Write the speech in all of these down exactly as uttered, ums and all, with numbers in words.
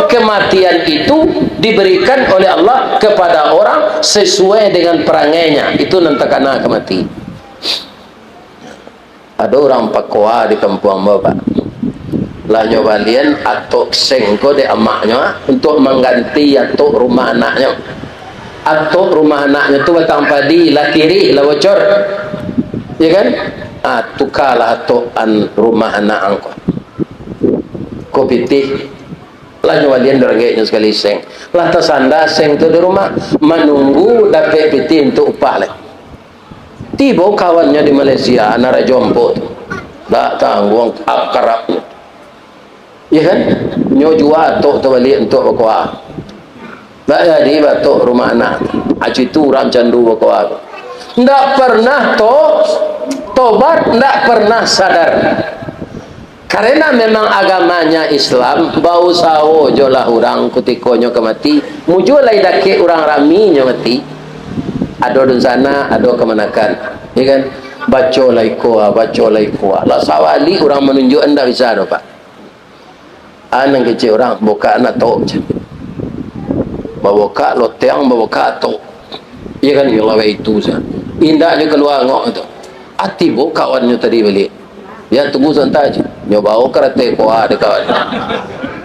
Kematian itu diberikan oleh Allah kepada orang sesuai dengan perangainya. Itu nan takana ka mati. Ado urang pakoa di kampuang ambo, Pak. Lah nyo balian atok seng ko dek amaknyo, ah, untuak mangganti atok rumah anaknyo. Atok rumah anaknyo tu batang padi, lah kirih, lah bocor. Ya kan? Ah, tukalah atok an rumah anak ang ko. Ko pitih. Lah nyo balian darageknyo sakali seng. Lah tasanda seng tu di rumah, manunggu dapek pitih untuak upah lai. Tibo kawannyo di Malaysia, nan rajo ambo tu. Dak tangguang akarapnyo. Iya kan? Nyo jua atok tu baliak untuak bakoa. Dak jadi batok rumah anak. Acu itu urang candu bakoa tu. Ndak pernah to-, tobat, ndak pernah sadar. Karena memang agamanya Islam, bausaho jolah urang kutikonyo ka mati, mujua lai dakek urang rami nyo mati. Ado dunsanak, ado kamanakan, ya kan? Baco lai ko, baco lai ko. Lah sawali urang manunjuak ndak bisa doh, Pak. Anang kecek urang, bukak nak tok. Babukak loteng, babukak tok. Ya kan, nyo lawai itu sa. Indak nyo kalua angok tu. Ati bo kawannyo tadi baliak. Ya, tunggu santa aja. Nyo bawa karate koa di kawan.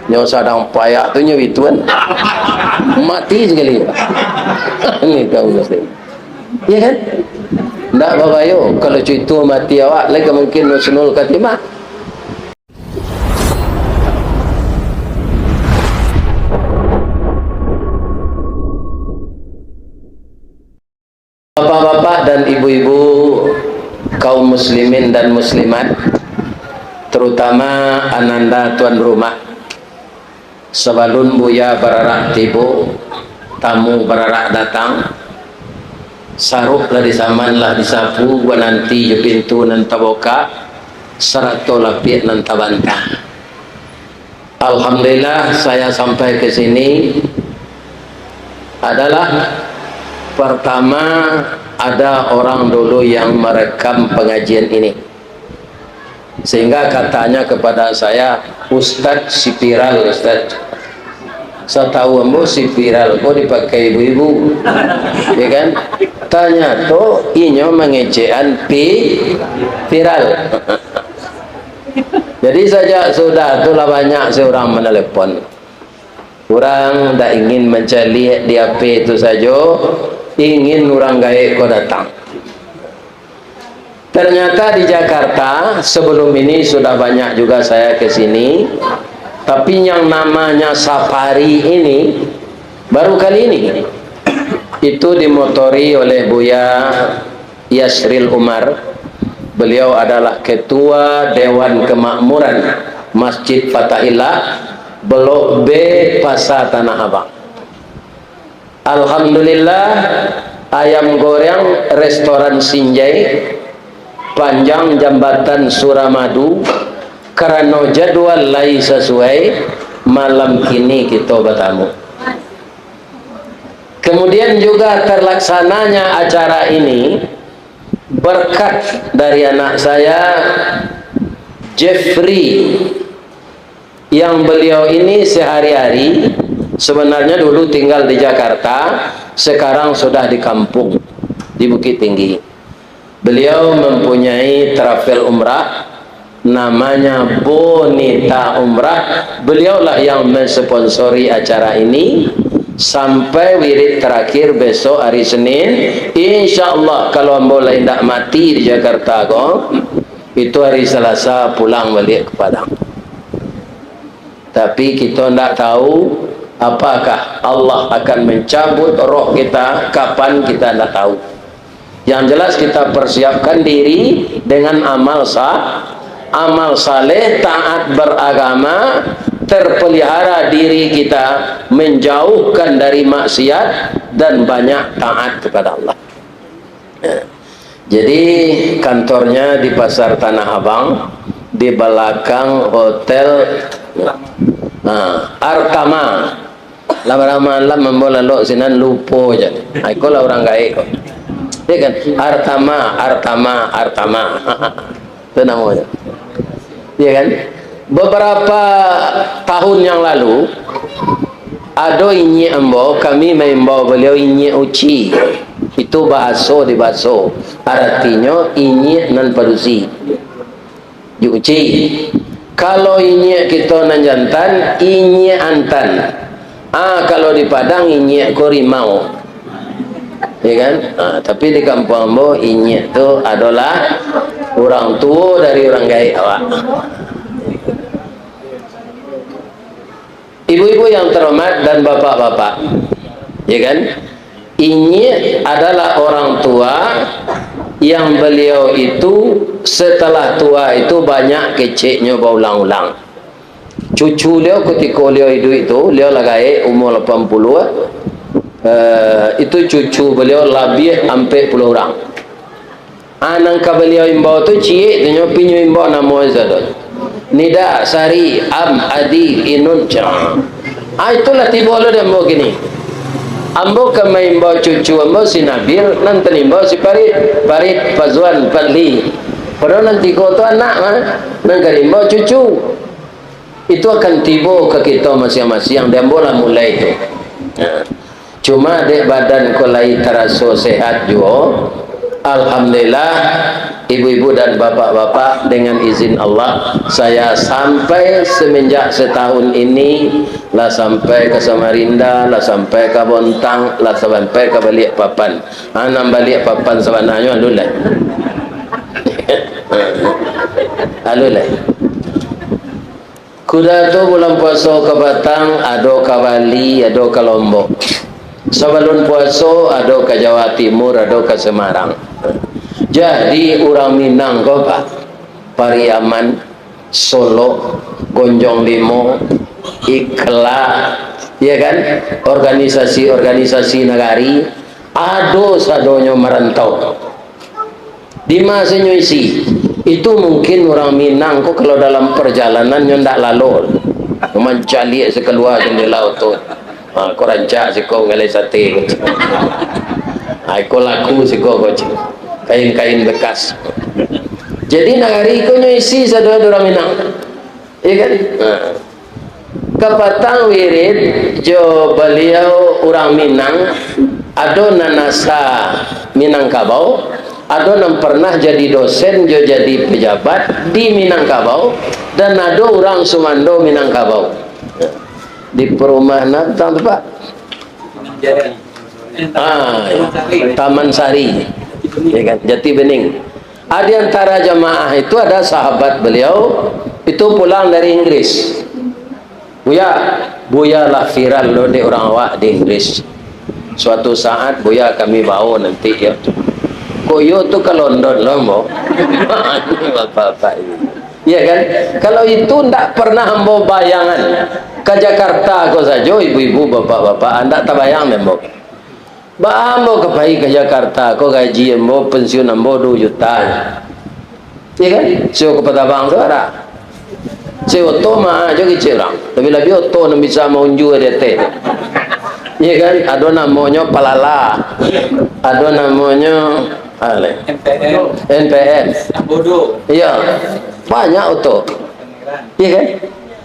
Nyo sadang payak tu nyo bituan. Mati sakali. Ni kau mesti. Ya kan? Ndak babayo. Kalau cuitu mati awak, lai ka mungkin husnul khatimah. Bapak-bapak dan ibu-ibu, kaum muslimin dan muslimat, terutama ananda tuan rumah, sabalun Buya bararak tibo, tamu bararak datang, saruk lah disaman, lah disapu, bananti jo pintu nan tabukak, sarato lapiak nan tabantang. Alhamdulillah, saya sampai ke sini adalah pertama ada orang dulu yang merekam pengajian ini. Sehingga katanya kepada saya, "Ustadz, si viral, Ustadz." Satahu ambo, si viral ko dipakai ibu-ibu. Ya kan? Tanyato inyo mangecekan pi-, viral. Jadi, sajak sudah tu lah banyak se urang manelepon. Urang ndak ingin mancaliak di H P tu sajo, ingin urang gaek ko datang. Ternyata di Jakarta, sebelum ini sudah banyak juga saya ke sini, tapi yang namanya safari ini baru kali ini. Itu dimotori oleh Buya Yasril Umar. Beliau adalah Ketua Dewan Kemakmuran Masjid Fatahillah, Blok B, Pasar Tanah Abang. Alhamdulillah, ayam goreng restoran Sinjai, panjang jambatan Suramadu, karano jadwal lai sasuai, malam kini kito batamu. Kemudian juga terlaksananya acara ini berkat dari anak saya, Jeffrey, yang beliau ini sehari-hari, sebenarnya dulu tinggal di Jakarta, sekarang sudah di kampung, di Bukittinggi. Beliau mempunyai travel umrah, namanya Bonita Umrah. Beliaulah yang mensponsori acara ini sampai wirid terakhir besok hari Senin. Insya Allah, kalau ambo lah indak mati di Jakarta ko, itu hari Selasa pulang baliak ke Padang. Tapi kito ndak tahu apakah Allah akan mencabut roh kita, kapan, kita ndak tahu. Yang jelas, kita persiapkan diri dengan amal sa-, amal saleh, taat beragama, terpelihara diri kita, menjauhkan dari maksiat, dan banyak taat kepada Allah. Jadi, kantornya di Pasar Tanah Abang, di belakang Hotel, nah, Artama. Lah bara malam ambo lalok sinan, lupo ja. Ha, ikolah urang gaek ko. Ya kan? Artama, Artama, Artama. Itu namanya. Ya kan? Beberapa tahun yang lalu, Ado inyiak ambo, kami maimbau baliau inyiak uci. Itu bahaso di baso. Aratinyo inyiak nan padusi. Juk uci. Kalau inyiak kito nan jantan, inyiak antan. Ah, kalau di Padang, inyiak ko rimau. Ya kan? Ah, tapi di kampuang ambo, inyiak tu adolah urang tuo dari urang gaek awak. Ibu-ibu yang terhormat dan bapak-bapak, ya kan? Inyiak adalah orang tua yang beliau itu setelah tua itu banyak keceknyo baulang-ulang. Cucu liau kutiko liau iduik tu, liau lah gaek umur lapan puluah, eh, itu cucu beliau labiah ampek puluah urang. Ah, nan ka baliau imbau tu ciek tu nyo, pinyo imbau namo sado. Nida, Sari, Am, Adi, Inun, cah. Ah, itulah tibo lo di ambo kini. Ambo ka maimbau cucu ambo si Nabil, nan tanimbau si Parit, Parit, Pazuan, Padli. Padahal nan tigo tu anak, ah, nan ka diimbau cucu. Itu akan tibo ka kito masiang-masiang, di ambo lah mulai tu. Nah, cuma dek badan ko lai taraso sehat juo. Alhamdulillah, ibu-ibu dan bapak-bapak, dengan izin Allah, saya sampai semenjak setahun ini, lah sampai ka Samarinda, lah sampai ka Bontang, lah sampai ka Balikpapan. Ah, nan Balikpapan sabananyo alun lai. Alun lai. Kuda tu bulan puaso ka Batang, ado ka Bali, ado ka Lombok. Sabalun puaso, ado ka Jawa Timur, ado ka Semarang. Jadi, urang Minang ko, Pak, Pariaman, Solok, Gonjong Limo, Ikla, ya kan? Organisasi-organisasi nagari, ado sadonyo marantau. Di ma se nyo isi? Itu mungkin urang Minang ko kalau dalam parjalanan nyo ndak lalo. Mancaliak se kalua jandela oto. Ha, ko rancak siko galai sate ko. Ha, iko laku siko ko, cik. Kain-kain bekas. Jadi nagari ko nyo isi sadonyo urang Minang. Iya kan? Nah. Kapatang wirid jo baliau urang Minang, ado nan asa Minangkabau, ado nan pernah jadi dosen jo jadi pejabat di Minangkabau, dan ado urang sumando Minangkabau. Di perumahan apa tu, Pak? Ah, Taman Sari. Ya kan? Jati Bening. Ah, di antara jamaah itu ada sahabat beliau, itu pulang dari Inggris. "Buya, Buya lah viral lo dek urang awak di Inggris. Suatu saat Buya kami bawa nanti yo." "Kok iyo tu ka London lo, Mbo?" Bapak-bapak ini. Iya kan? Kalau itu ndak pernah ambo bayangan. Ka Jakarta ko sajo, ibu-ibu, bapak-bapak, ndak tabayang dek ambo. Baa ambo ka pai ka Jakarta ko, gaji ambo, pensiun ambo duo juta. Iya kan? Sewa kapal tabang tu ada. Sewa oto mah jo kecek urang. Labiah-labiah oto nan bisa maunjua di ateh tu. Iya kan? Ado namonyo Palala. Ado namonyo, ah, le. M P M. M P M. Bodoh. Iya. Banyak oto. Iya kan?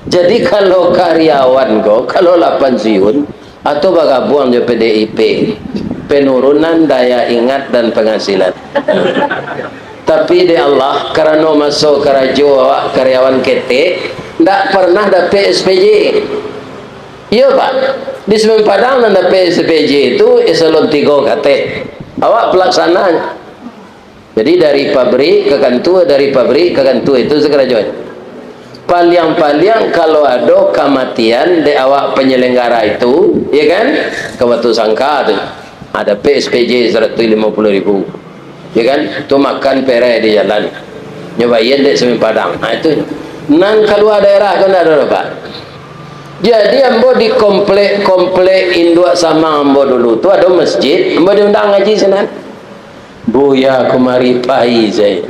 Jadi, kalau karyawan ko, kalau lah pansiun, atau bagabuang jo P D I P, penurunan daya ingat dan penghasilan. Tapi dek Allah, karano maso karajo awak karyawan ketek, ndak pernah dapek S P J. Iyo, Pak. Di Semen Padang nan dapek S P J itu eselon tigo kateh. Awak pelaksana. Jadi, dari pabrik ka kantua, dari pabrik ka kantua, itu sakarajonyo. Paliang-paliang, kalau ado kamatian dek awak panyalanggara itu, ya kan, ka Batusangka tu, ado P S P J saratuih limo puluah ribu, ya kan, tu makan perai di jalan, nyo bayia dek Semen Padang, ha, itu. Nan kalua daerah tu ndak ado doh, Pak. Jadi, ambo di komplek-komplek induak samang ambo dulu tu ado masjid, ambo diundang ngaji sinan. Buya kumari pai sajo.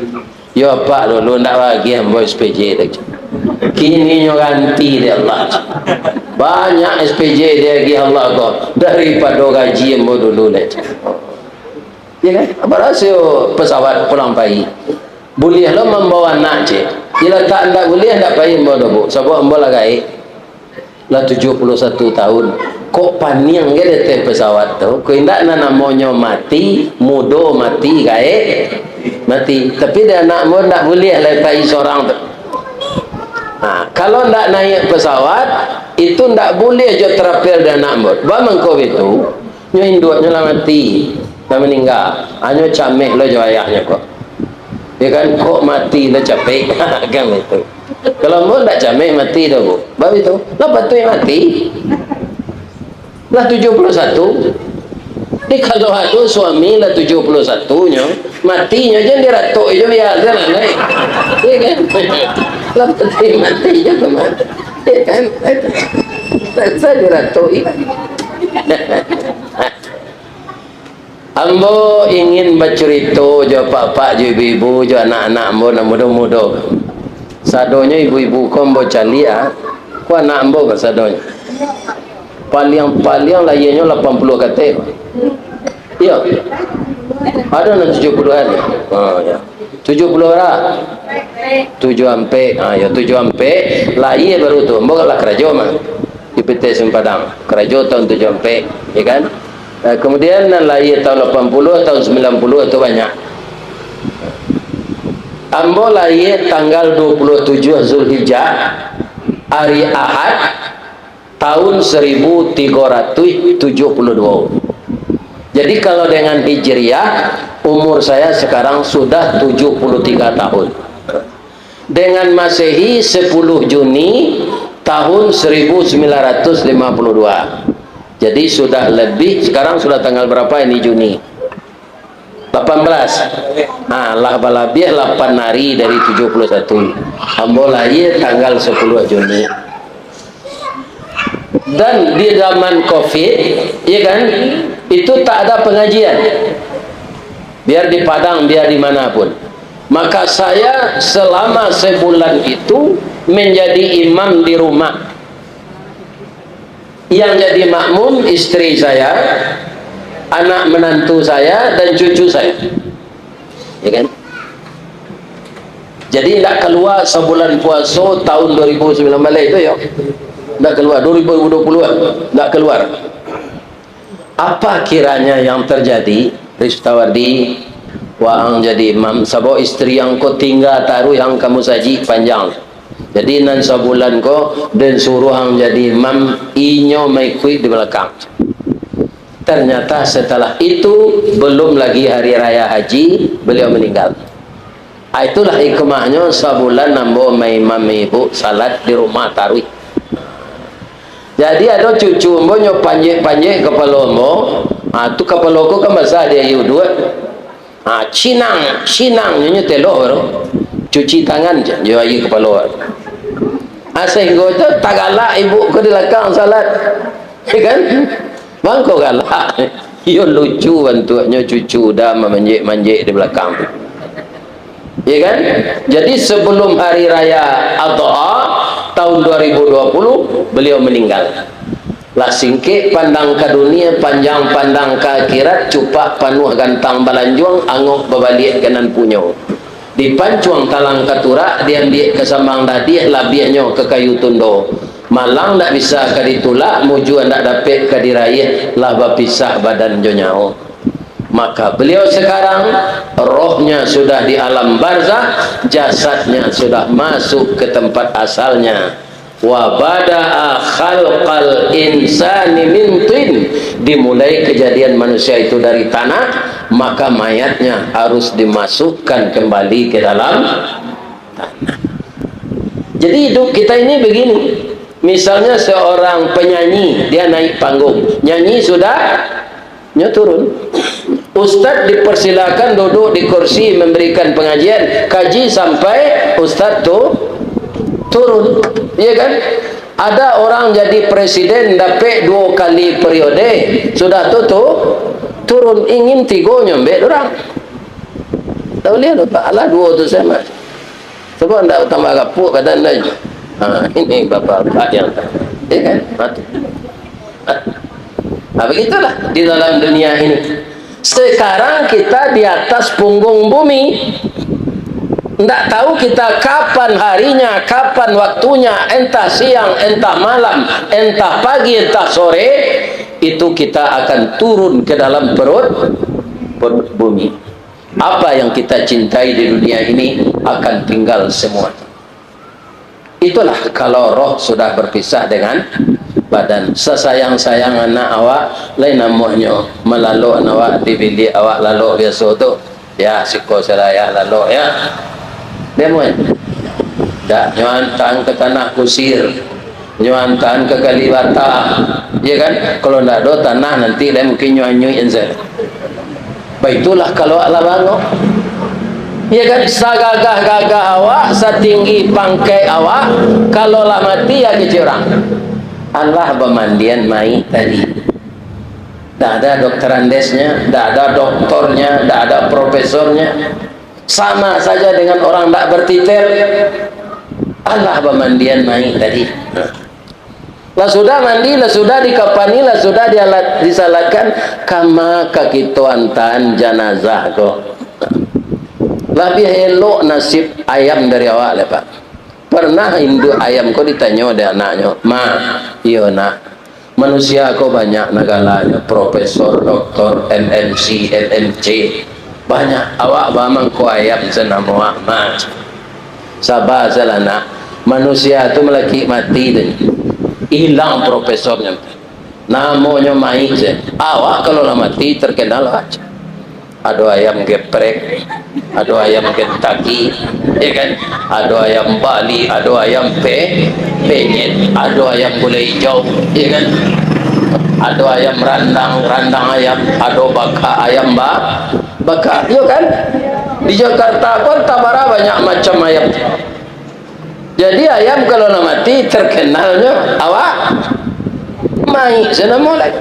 Yo, Pak, dulu ndak bagiah ambo S P J tu. Kini nyo ganti dek Allah. Banyak S P J diagiah Allah ko daripado gaji ambo dulu lai. Ya kan? Barasio pesawat pulang pai. Buliah lo mambawa anak, cek. Iyo lah, tak ndak buliah, ndak pai ambo doh, Bu. Sabab ambo lah gaek. Lah tujuah puluah satu tahun. Kok paniang ka di ateh pesawat tu, kok indak nan namonyo mati, mudo mati, gaek mati. Tapi dek anak ambo ndak buliah lai pai sorang tu. Ha, kalau ndak naiak pesawat, itu ndak buliah jo trapel dek anak ambo. Bamangko bitu, nyo induaknyo lah mati, lah maningga. Hanyo cameh lo jo ayahnyo ko. Ya kan, kok mati lah capek. Kan bitu. Kalau ambo ndak cameh mati doh, Bu. Bab itu, lah patuik mati. Lah tujuh puluh satu. Jadi kalau ado suami lah tujuh puluh satu nyo, mati nyo jan diratok jo biaso lah, lai. Ya kan? Lah patuik mati jo tu mah. Ya kan? Lah sa diratok. Ambo ingin bacurito jo apak-apak, jo ibu-ibu, jo anak-anak ambo nan mudo-mudo. Sadonyo ibu-ibu ko ambo caliak, ah. Ko anak ambo ko sadonyo. Paliang-paliang lahianyo lapan puluah katek. Iyo. Ado nan tujuah puluahan. Ha, yo. Tujuah puluah bara? Tujuah ampek. Ha, yo, tujuah ampek. Lahia baru tu. Ambo lah karajo mah. Di P T S Padang. Karajo tahun tujuah ampek, ya kan? Eh, kemudian nan lahia tahun lapan puluah, tahun sembilan puluah tu banyak. Ambo lahia tanggal dua puluh tujuh Zulhijjah, hari Ahad, tahun seribu tiga ratus tujuh puluh dua. Jadi, kalau dengan Hijriah, umur saya sekarang sudah tujuh puluh tiga tahun. Dengan Masehi, sepuluh Juni tahun seribu sembilan ratus lima puluh dua. Jadi, sudah lebih, sekarang sudah tanggal berapa ini, Juni? Lapan belas. Ha, lah balabiah lapan hari dari tujuah puluah satu. Ambo lahia tanggal sepuluh Juni. Dan di zaman covid, ya kan, itu tak ada pengajian. Biar di Padang, biar di mana pun. Maka saya selama sebulan itu menjadi imam di rumah. Yang jadi makmum istri saya, anak menantu saya, dan cucu saya. Ya kan? Jadi, ndak keluar sebulan puasa tahun dua ribu sembilan belas itu, ya. Ndak keluar, dua ribu dua puluh, ndak keluar. Apa kiranya yang terjadi, Ristawardi, waang jadi imam, sabab istri ang ko tingga taruih ang ka musajik panjang. Jadi, nan sabulan ko, den suruah ang jadi imam, inyo maikuik di balakang. Ternyata setelah itu, belum lagi hari raya haji, beliau meninggal. Ah, itulah hikmahnyo sabulan ambo maimami ibu salat di rumah taruih. Jadi, ado cucu ambo nyo panjek-panjek kapalo ambo, ah, tu kapalo ko kan basah di aia uduak. Ah, cinang, cinang nyo, nyo teloh baru. Cuci tangan je, jo aia kapalo. Ah, sahinggo tu tagalak ibu ko di lakang salat. Ya kan? Mangko galak. Iyo lucu bantuaknyo cucu uda mamanjek-manjek di balakang tu. Ya kan? Jadi sebelum hari raya Adha tahun dua ribu dua puluh, beliau meninggal. Lah singkek pandang ka dunia, panjang pandang ka akhirat, cupak panuah gantang balanjuang, angok babaliak ka nan punyo. Dipancuang talang ka turak, diambiak ka sambang dadiah, labiahnyo ka kayu tundo. Malang ndak bisa ka ditulak, mujua ndak dapek ka diraiah, lah bapisah badan jo nyawo. Maka beliau sekarang, rohnya sudah di alam barzah, jasadnya sudah masuk ke tempat asalnya. Wa bada'a khalqal insani min tin. Dimulai kejadian manusia itu dari tanah, maka mayatnya harus dimasukkan kembali ke dalam tanah. Jadi, hidup kita ini begini. Misalnya, seorang penyanyi, dia naik panggung, nyanyi sudah, nyo turun. Ustadz dipersilakan duduk di kursi memberikan pengajian, kaji sampai ustadz tu turun. Iya kan? Ada orang jadi presiden, dapek duo kali periode, sudah tu, tu turun. Ingin tigo nyo ambek urang. Tak boleh tu, Pak. Alah, duo tu sajo mah. Cubo ndak tambah gapuak badan lai. Ha, ini bapak-bapak yang, ya kan? Ha, tu. Ha, begitulah di dalam dunia ini. Sekarang kita di atas punggung bumi. Ndak tahu kita kapan harinya, kapan waktunya, entah siang, entah malam, entah pagi, entah sore, itu kita akan turun ke dalam perut, perut bumi. Apa yang kita cintai di dunia ini akan tinggal semua. Itulah kalau roh sudah berpisah dengan badan. Sasayang-sayang anak awak, lain namuahnyo malalok awak di bilik awak lalok biaso tu. Ya, siko salayah lalok, ya. Dia muat. Dak, nyo antaan ka tanah kusir. Nyo antaan ka Kalibata. Ya kan? Kalau ndak ado tanah, nanti dia mungkin nyo anyuik sajo. Baitulah kalau awak lah bango. Ya kan? Sagagah-gagah awak, satinggi pangkek awak, kalau lah mati, ya kecek urang. Alah bamandian mayik tadi. Ndak ada doktorandesnya, ndak ada doktornya, ndak ada profesornya. Sama saja dengan orang ndak bertitel. Alah bamandian mayik tadi. Lah sudah mandi, lah sudah dikapani, lah sudah dialat, disalatkan, kama ka kito antaan janazah ko. Labiah elok nasib ayam dari awak lai, Pak. Pernah induak ayam ko ditanyo dek anaknyo, "Ma," "Iyo, Nak." Manusia ko banyak nagalanyo, profesor, doktor, M M C, M M C. Banyak. Awak ba mangko ayam sanamo awak, Mak. Saba salah, Nak. Manusia tu malakik mati tu. Ilang profesornyo. Namonyo mayik se. Awak kalau lah mati terkenal awak. Ado ayam geprek, ado ayam Kentucky, ya kan? Ado ayam Bali, ado ayam pe-, penyet, ado ayam gulai hijau, ya kan? Ado ayam randang, randang ayam, ado bakak ayam ba-, bakak, ya kan? Di Jakarta pun tabara banyak macam ayam. Jadi ayam kalau lah mati, terkenalnyo awak mayik sanamo lai.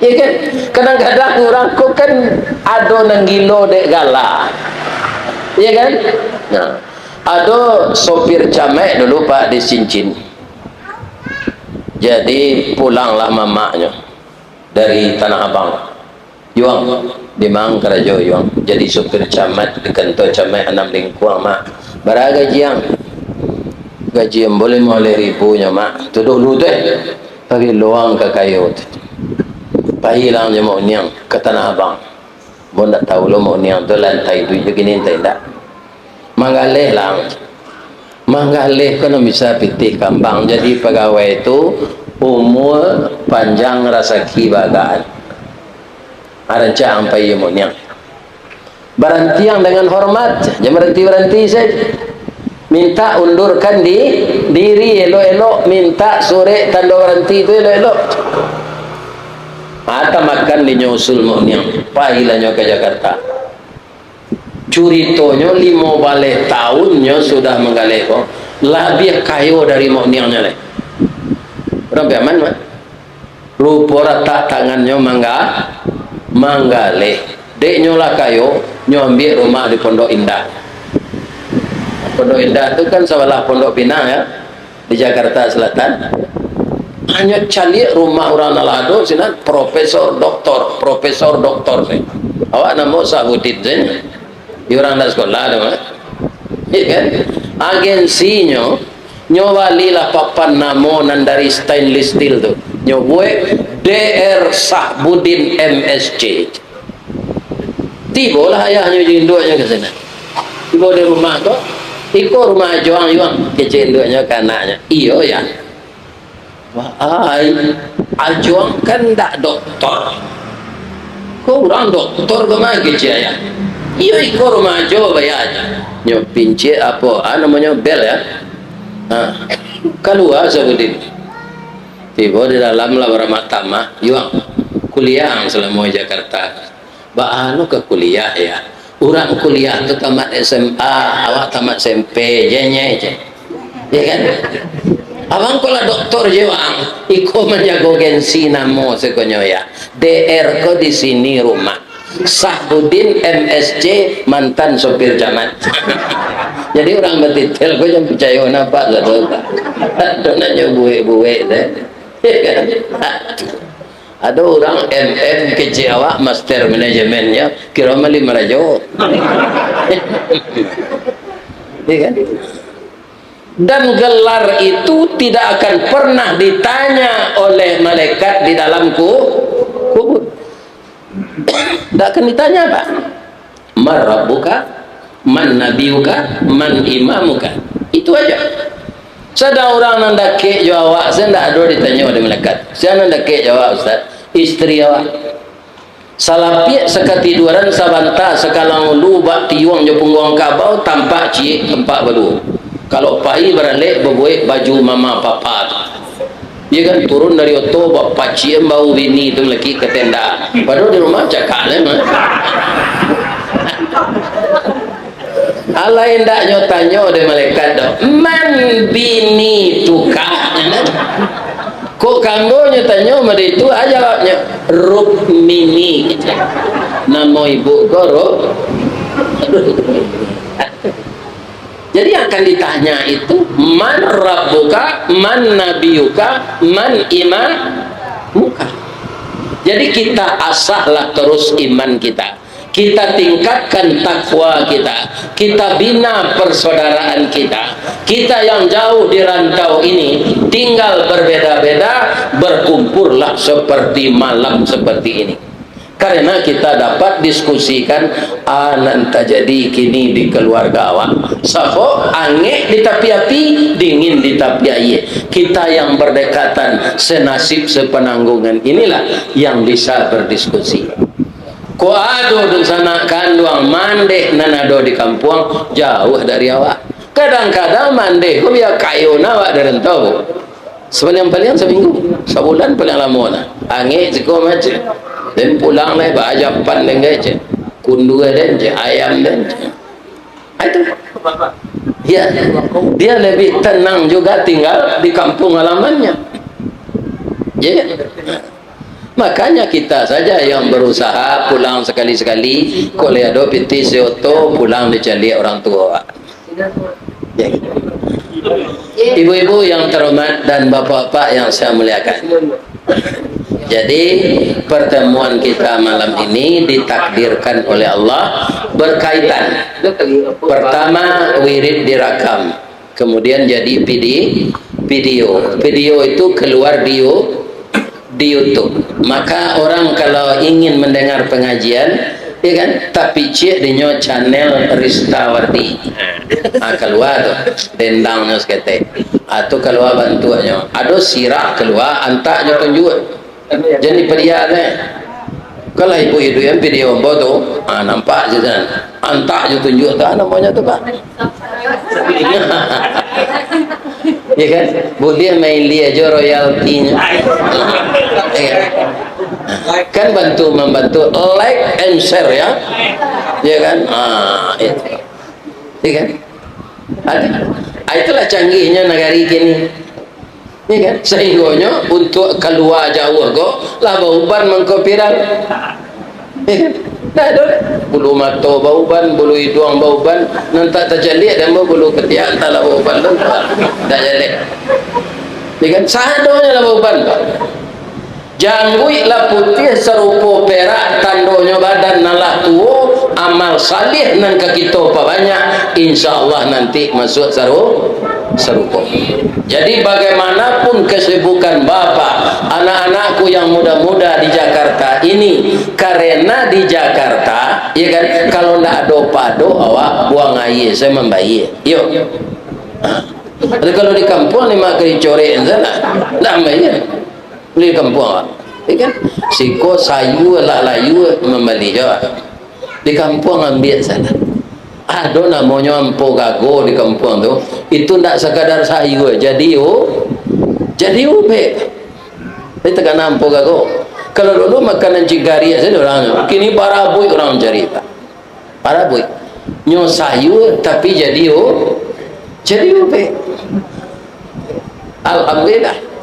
Ya kan? Kadang-kadang urang ko kan ado nan gilo dek gala. Ya kan? Nah, ado sopir camek dulu, Pak, di Sincin. Jadi pulanglah mamaknyo dari Tanah Abang. "Yuang, di ma ang karajo, Yuang?" "Jadi supir camat di kantua camat Anam Lingkuang, Mak." "Bara gaji ang?" "Gaji ambo limo baleh ribu nyo, Mak." "Tu dulu tu, eh, pagi luang ka kayo tu." Payilah nyo Mak Uniang ka Tanah Abang. Ambo ndak tahu lo Mak Uniang tu lantai duit jo kini, entah indak. Manggaleh lah. Manggaleh ko nan bisa pitih kambang. Jadi pagawai tu umua panjang, rasaki bagaan. Arancak ang pai iyo Mak Uniang. Baranti ang dengan hormat, jan baranti-baranti sajo. Minta undurkan di, diri elok-elok, minta surek tando baranti tu elok-elok. Ah, tamakan dinyo usul Mak Uniang, pailah nyo ka Jakarta. Curitonyo, limo baleh taunnyo sudah manggaleh ko, labiah kayo dari Mak Uniangnyo lai. Urang Piaman, Mak. Rupo ratak tangannyo mangga-, manggaleh. Dek nyo lah kayo, nyo ambiak rumah di Pondok Indah. Pondok Indah tu kan sabalah Pondok Pinang, ya, di Jakarta Selatan. Hanyo caliak rumah urang nan lah ado sinan, profesor, doktor, profesor, doktor se. Awak namo Sahbudin se. Di urang ndak sekolah tu, Mak. Ya kan? Agensinyo, nyo balilah papan namo nan dari stainless steel tu. Nyo buek D R Sahbudin M S C. Tibolah ayahnyo jo induaknyo ka sinan. Tibo di rumah ko, "Iko rumah ajo ang, Yuang?" kecek induaknyo ka anaknyo. "Iyo, Yah." "Wah, ai, ajo ang kan ndak doktor." "Ko urang doktor ko mah," kecek ayah. "Iyo, iko rumah ajo, baya ajo." Nyo pincik apo, ah, namonyo bel, ya. Ha. Kalua Sahbudin. Tibo di dalam lah baramak tamah, "Yuang, kuliah ang salamo di Jakarta." "Baa lo ka kuliah, ya? Urang kuliah tu tamat S M A, awak tamat S M P, je nye je." Ya kan? "Abang ko lah doktor je, Bang. Iko manjago gengsi namo sekonyo, ya. D R ko di sini rumah. Sahbudin M S C, mantan sopir camat." Jadi urang batitel ko jan picayo napak sado, Pak. Ado nan nyo buek-buek tu. Ya kan? Ado urang M M kecek awak, master manajemen, ya, kiro mali marajo. Ya kan? Dan gelar itu tidak akan pernah ditanya oleh malaikat di dalam ku-, kubur. Tidak akan ditanya, Pak. "Man rabbuka? Man nabiyuka? Man imamuka?" Itu aja. Sadang urang nan dakek jo awak, sia ndak ado ditanyo dek malaikat. Sia nan dakek jo awak, Ustaz? Istri awak. Salapiak sakatiduran sabanta, sakalang ulu bak tiuang jo pungguang kabau, tampak ciek tampak baduo. Kalau pai baralek, babuek baju mama papa tu. Iyo kan, turun dari oto, bapaciek bau bini tu, malakik ka tenda. Padahal di rumah cakak lah, mah. Alai ndak nyo tanyo dek malaikat doh, "Man bini tuka?" Kok kambo nyo tanyo mode itu, a jawabnyo, "Rukmini." Namo ibu ko Ruk-, Jadi yang akan ditanya itu, "Man rabbuka, man nabiyuka, man imamuka?" Jadi kita asahlah terus iman kita. Kita tingkatkan takwa kita. Kita bina persaudaraan kita. Kita yang jauh di rantau ini, tinggal berbeda-beda, berkumpullah seperti malam seperti ini. Karena kita dapat diskusikan, a nan tajadi kini di keluarga awak. Sabab angek di tapi api, dingin di tapi aia. Kita yang berdekatan, senasib sepenanggungan inilah yang bisa berdiskusi. Kok ado dunsanak kanduang mandeh nan ado di kampuang, jauah dari awak. Kadang-kadang mandeh ko bia kayo na awak di rantau. Sapaliang-paliang saminggu, sabulan paliang lamo nah. Angek siko mah, cek. Den pulang lai, baajapan den gai, cek. Kundua den, cek. Ayam den, cek. Ah, itu. Ya, dia lebih tenang juga tinggal di kampung halamannya. Ya. Makanya kita saja yang berusaha pulang sekali-sekali, kok lai ado pitih sioto, pulang dicaliak orang tua. Ya. Ibu-ibu yang terhormat dan bapak-bapak yang saya muliakan. Jadi, pertemuan kita malam ini ditakdirkan oleh Allah berkaitan. Pertama, wirid dirakam. Kemudian jadi pidi-, video. Video itu keluar di You-, di YouTube. Maka orang kalau ingin mendengar pengajian, ya kan, tapiciak dinyo channel Ristawardi. Ah, kalua tu, dendangnyo saketek. Ah, tu kalua bantuaknyo. Ado sirah kalua, antak jo tunjuak. Jan dipadiak, eh. Kalau ibu-ibu yang video ambo tu, ah, nampak je kan. Antak jo tunjuak tu, ah, namonyo tu, Pak. Ya kan? Buliah main dia jo royaltinyo. Ya kan? Kan bantu-mambantu, like and share ya. Ya kan? Ah, itu. Ya kan? Ada. Ah, itulah canggihnya nagari kini. Ya kan? Sahinggonyo untuak kalua jauah ko, lah bauban mangko pirang. Ya kan? Ndak ado doh. Bulu mato bauban, bulu iduang bauban, nan tak tacaliak dek ambo bulu katiak, antah lah bauban tu. Ndak jaleh. Ya kan? Sadonyo lah bauban, Pak. Jangguik lah putiah sarupo perak, tandonyo badan nan lah tuo, amal salih nan ka kito pabanyak, insya Allah nanti masuak saru-, sarupo. Jadi, bagaimanapun kesibukan bapak, anak-anakku yang muda-muda di Jakarta ini, karena di Jakarta, ya kan, kalau ndak ado pado, awak buang aia, saya mambayar. Yo. Ha. Tapi kalau di kampuang, ni mak kari corek, ndak, ndak mambayar. Di kampuang, ya kan? Siko sayua lah layua mambali jo. Di kampuang ambiak salah. Ado namonyo ampo gago di kampuang tu. Itu ndak sakadar sayua, jadi u-, jadi ubek. Jadi takana ampo gago. Kalau dulu makanan cigariak saja orang tu. Kini barabuik orang cari, Pak. Barabuik. Nyo sayua tapi jadi u-, jadi ubek. Alhamdulillah.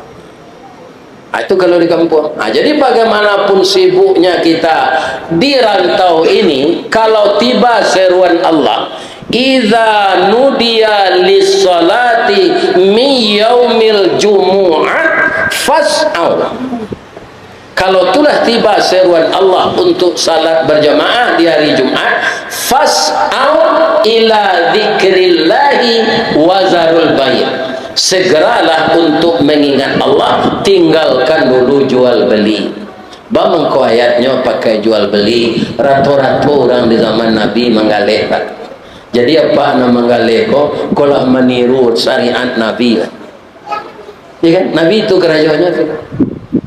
Ah, itu kalau di kampuang. Ah, jadi bagaimanapun sibuknya kita di rantau ini, kalau tiba seruan Allah, "Idza nudiya lis-salati min yaumil jumu'ah fas'au." Kalau telah tiba seruan Allah untuk salat berjamaah di hari Jumat, "Fas'au ila dzikrillahi wa zarul bai'." Segeralah untuk mengingat Allah, tinggalkan dulu jual beli. Baa mangko ayatnyo pakai jual beli, rato-rato urang di zaman Nabi manggaleh, Pak. Jadi, apak nan manggaleh ko, ko lah maniru syariat Nabi lah. Ya kan? Nabi itu karajonyo tu.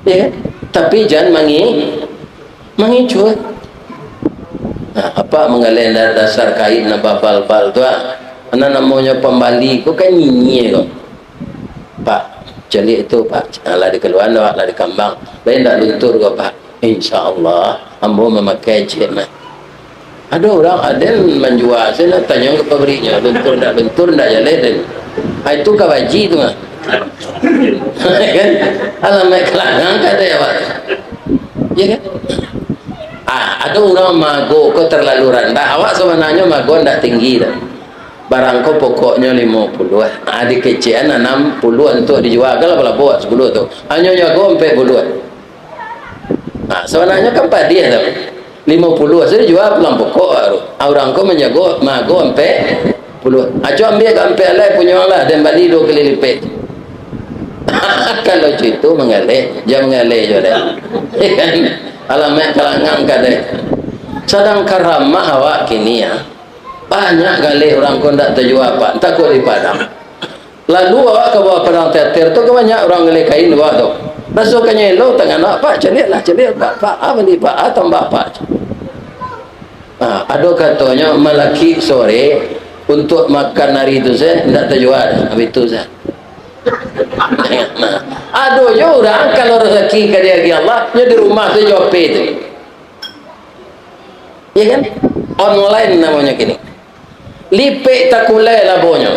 Ya kan? Tapi jan mangi-, mangicuah. Nah, apak manggaleh da-, dasar kain nan babal-bal tu, ah. Nan namonyo pambali ko kan nyinyia ko. "Pak, caliak itu, Pak. Ah, lah dikaluaan, Pak, lah dikambang. Lain ndak luntur ko, Pak?" "Insya Allah, ambo mamakai ciek mah." Ado urang aden manjua, sajo tanyo ka pabriknyo, luntur ndak luntur, ndak jaleh den. Ah, itu ka baji tu mah. Kan? Alamaik kalangan ka ado awak tu. Ya kan? Ah, ado urang maago ko terlalu randah. Awak sabananyo maago ndak tinggi doh. Barang ko pokoknyo limo puluah. Ah, dikecekan anam puluah untuak dijua. Kalau balabo sepuluah tu. Hanyo jago ampek puluah. Nah, sabananyo kan padiah tu. Limo puluah sajo dijua pulang pokok baru. Ah, urang ko manjago, maago ampek puluah. Aco ambiak ka ampek alai punyo lah, den bali duo kali lipek. Kalau cito manggaleh, jan manggaleh juo deh. Alamaik kalangan ka deh. Sadangkan ramah awak kini, ya. Banyak galeh urang ko ndak tajua, Pak. Antah ko di Padang. Lalu awak ka bawah Padang Teater tu, ka banyak urang galeh kain bawah tu. Raso ka nyelo tangan awak, "Pak, caliaklah, caliak, Pak, Pak, ah, bali, Pak, ah, tambah, Pak." Ah, ado katonyo malakik sore untuak makan ari tu se, ndak tajua, habis tu se. Nah, ado jo urang kalau rasaki ka diagiah Allah, nyo di rumah tu jo H P tu. Ya kan? Online namonyo kini. Lipek takulai labonyo.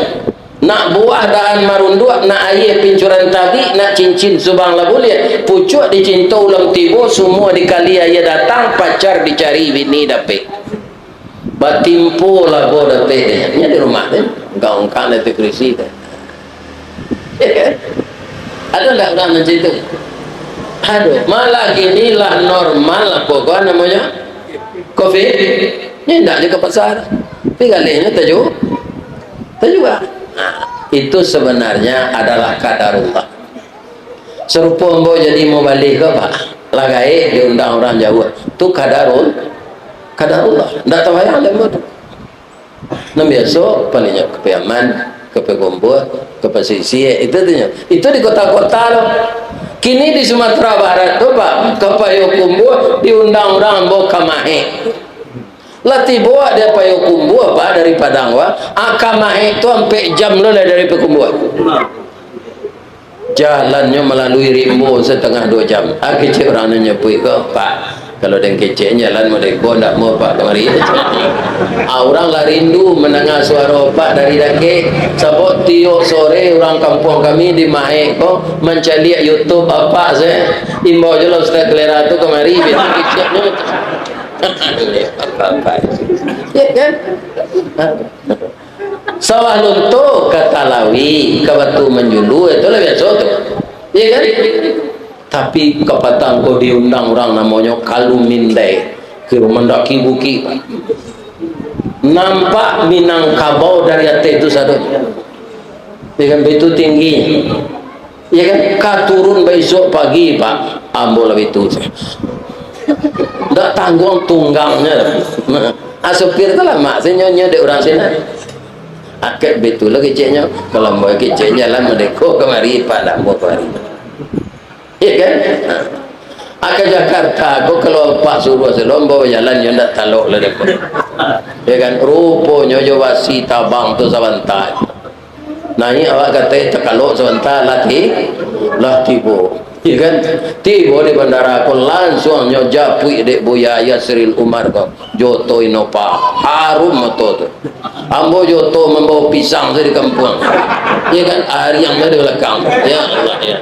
Nak buah dahan marunduak, nak aia pincuran tabik, nak cincin subang lah buliah. Pucuak dicinto ulam tibo, sumua dikali aia datang, pacar dicari bini dapek. Batimpo labo dapek deh. Nyo di rumah deh. Ungkang-ungkang deh tu kurisi deh. Ado ndak urang macam itu? Ado. Malah kini lah normal apo ko namonyo? Covid. Nyo indak jo ka pasar. Tapi galehnyo taju-, tajua. Nah, itu sebenarnya adalah kadarullah. Sarupo ambo jadi mubalih ko, Pak. Lah gaek diundang urang jauah. Tu kadarul-, kadarullah. Ndak tabayang dek ambo tu. Nan biaso, palinyo ka Piaman, ka Payakumbuah, ka Pasisia, itu tu nyo. Itu di kota-kota lo. Kini di Sumatera Barat tu, Pak, ka Payakumbuah diundang urang ambo ka Mahek. Lah tibo di Payakumbuah, Pak, dari Padang, Pak. Ah, ka Mahek tu ampek jam lo lah dari Payakumbuah. Jalannyo malalui rimbo satangah duo jam. Ah, kecek urang nan nyapuik ko, "Pak, kalau den kecek jalan modeko ndak amuah, Pak, kamari." Ah, urang lah rindu mandanga suaro Pak dari dakek. Sabab tiok sore urang kampuang kami di Mahek ko mancaliak YouTube Apak se. Imbau jo lah Ustaz Kalera tu kamari, biaso keceknyo. Ya kan? Sawah Lunto, ka Talawi, ka Batu Manjulu, itu lah biaso tu. Iya kan? Tapi kapatang ko diundang urang namonyo Kalu Mindai, ka mandaki bukik. Nampak Minangkabau dari ateh tu sadonyo. Iya kan, baitu tinggi. Iya kan, ka turun baisuak pagi, Pak, ambo lah baitu. Ndak tangguang tunggangnyo. Ah, supir tu lah, mak, sinyo nyo dek urang sinan. Akak betul lah keceknyo. Kalau ambo kecek jalan madeko kamari, Pak, lah ambo kamari. Iya kan? Nah. Ka Jakarta ko kalau Pak suruah salo ambo bajalan, yo ndak talok lah deko. Iya kan? Ruponyo jo basi tabang tu sabanta. Naiak awak ka ateh, takalok sabanta, lah ti-, lah tibo. Iya kan? Tibo di bandara ko, lansuang nyo japuik dek Buya Yasril Umar ko, jo oto Innova. Harum oto tu. Ambo jo oto mambawa pisang sajo di kampuang. Iya kan? Ariang sajo di balakang. Ya Allah, ya.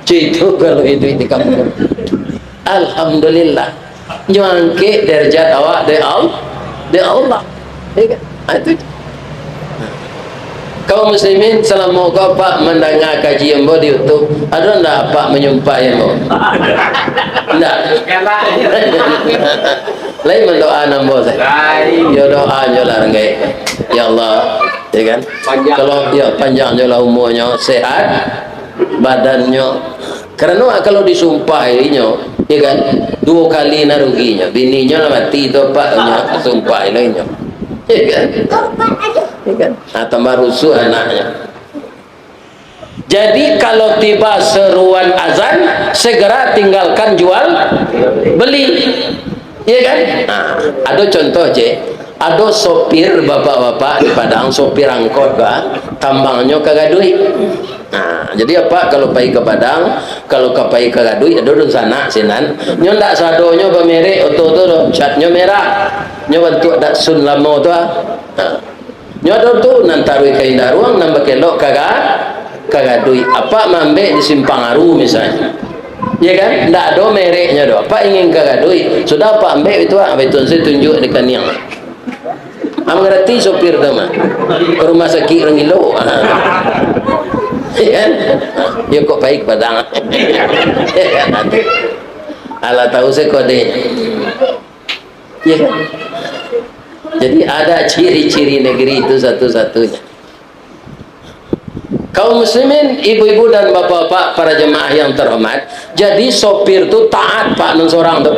Cito kalau iduik di kampuang. Alhamdulillah. Nyo angkek darajat awak dek Al-, dek Allah. Ya kan? Ha, itu. Kaum muslimin, salamo ko Apak mandanga kaji ambo di YouTube, ado ndak Apak manyumpahi ambo? Ndak. Lain mandoa ambo sajo. Yo, doa jo lah, ranggai. Ya Allah, ya kan? Panjang. Kalau, ya, panjang jo lah umurnyo, sehat badannyo. Karano kalau disumpahi inyo, ya kan, duo kali nah ruginyo. Bininyo lah mati tu, Apak, inyo sumpahi lah inyo. Ya kan? Ya kan? Nah, tambah rusuh anaknyo. Jadi, kalau tiba seruan azan, segera tinggalkan jual beli. Iya kan? Nah, ado contoh je. Ado sopir bapak-bapak di Padang, sopir angkot, bah, tambangnyo ka gaduik. Nah, jadi Apak kalau pai ka Padang, kalau ka pai ka gaduik, ado dunsanak sinan. Nyo ndak sadonyo bamerek oto tu doh, catnyo merah. Nyo bantuak Datsun lamo tu, ah. Nah. Nyo ado tu, nan taruih ka Indaruang, nan bakelok ka ga-, ka gaduik. Apak maambek di Simpang Aru misalnyo. Iya kan? Ndak ado mereknyo doh. Apak ingin ka gaduik. Sudah Apak ambek itu, ah, itu se tunjuak di kaniang. Ah, mangarati sopir tu mah. Rumah sakik urang gilo. Iya kan? Yo kok pai ka Padang. Alah tahu se kode. Ya kan? Jadi, ada ciri-ciri negeri itu satu-satunya. Kaum muslimin, ibu-ibu dan bapak-bapak, para jemaah yang terhormat, jadi sopir tu taat, Pak, nan sorang tu.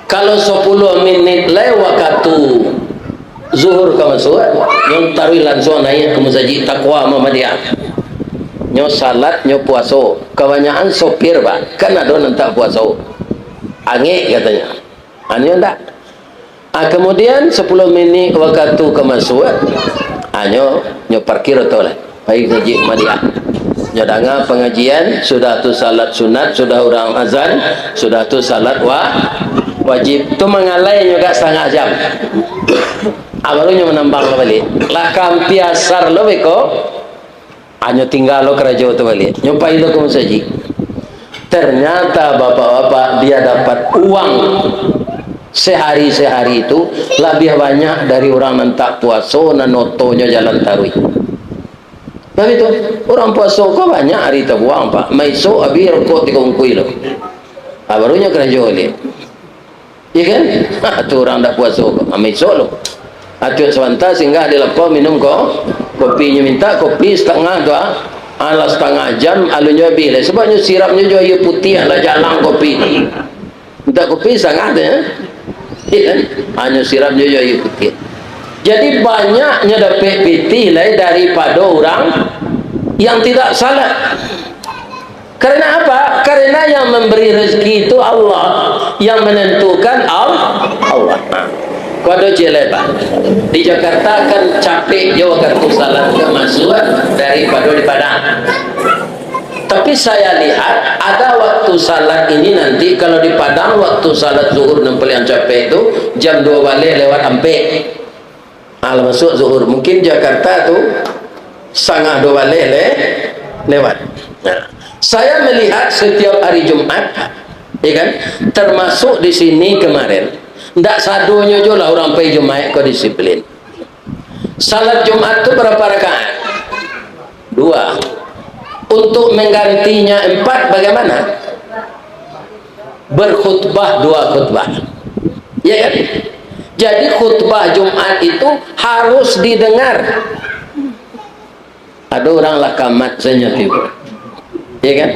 Kalau sepuluh minit lai wakatu zuhur ka masuak, nyo taruih lansuang naiak ka musajik Taqwa Muhammadiyah. Nyo salat, nyo puaso. Kabanyakan sopir, Pak, kan ado nan tak puaso. Angek katonyo. Anyo ndak. Ah, kemudian sepuluh minit wakatu ka masuak, anyo, nyo parkir oto lah. Pai ka Masjid Muhammadiyah. Nyo danga pangajian, sudah tu salat sunat, sudah urang azan, sudah tu salat wa-, wajib. Tu mangalai nyo agak satangah jam. Ah, baru nyo manambang lah baliak. Lah ka ampia asar lo beko. Anyo tingga lo karajo tu baliak. Nyo pai lo ka musajik. Ternyata, bapak-bapak, dia dapat uang sehari-sehari tu labiah banyak dari urang nan tak puaso, nan otonyo jalan taruih. Tapi tu, urang puaso ko banyak ari tabuang, Pak. Maisok abih rokok tigo bungkuih lo. Ah, baru nyo karajo baliak. Iya kan? Ha, tu urang dak puaso ko. Amai isok lo. Atuak sabanta singgah di lapau minum ko-, kopi. Nyo mintak kopi satangah tu, ah. Alah satangah jam, alunnyo abih lai. Sabab nyo siramnyo jo aia putiah lah jalang kopi. Mintak kopi satangah tu, ya. Iya kan? Hanyo siramnyo jo aia putiah. Jadi, banyak nyo dapek pitih lai daripado urang yang tidak salat. Karena apa? Karena yang memberi rezeki itu Allah, yang menentukan Al-, Allah. Nah, ko ado ciek lai, Pak. Di Jakarta kan capek jo wakatu salat ka masuak daripado di Padang. Tapi saya lihat, ada waktu salat ini nanti, kalau di Padang, waktu salat zuhur nan paliang capek tu, jam duo baleh lewat ampek. Ah, lah masuak zuhur. Mungkin Jakarta tu satangah duo baleh le-, lewat. Nah, saya melihat setiap hari Jumat, ya kan, termasuk di sini kemarin, ndak sadonyo jo lah urang pai Jumat ko disiplin. Salat Jumat tu berapa rakaat? Dua. Untuk menggantinya empat, bagaimana? Berkhutbah dua khutbah. Ya kan? Jadi, khutbah Jumat itu harus didengar. Ada orang lah kamat saja tiba. Ya kan?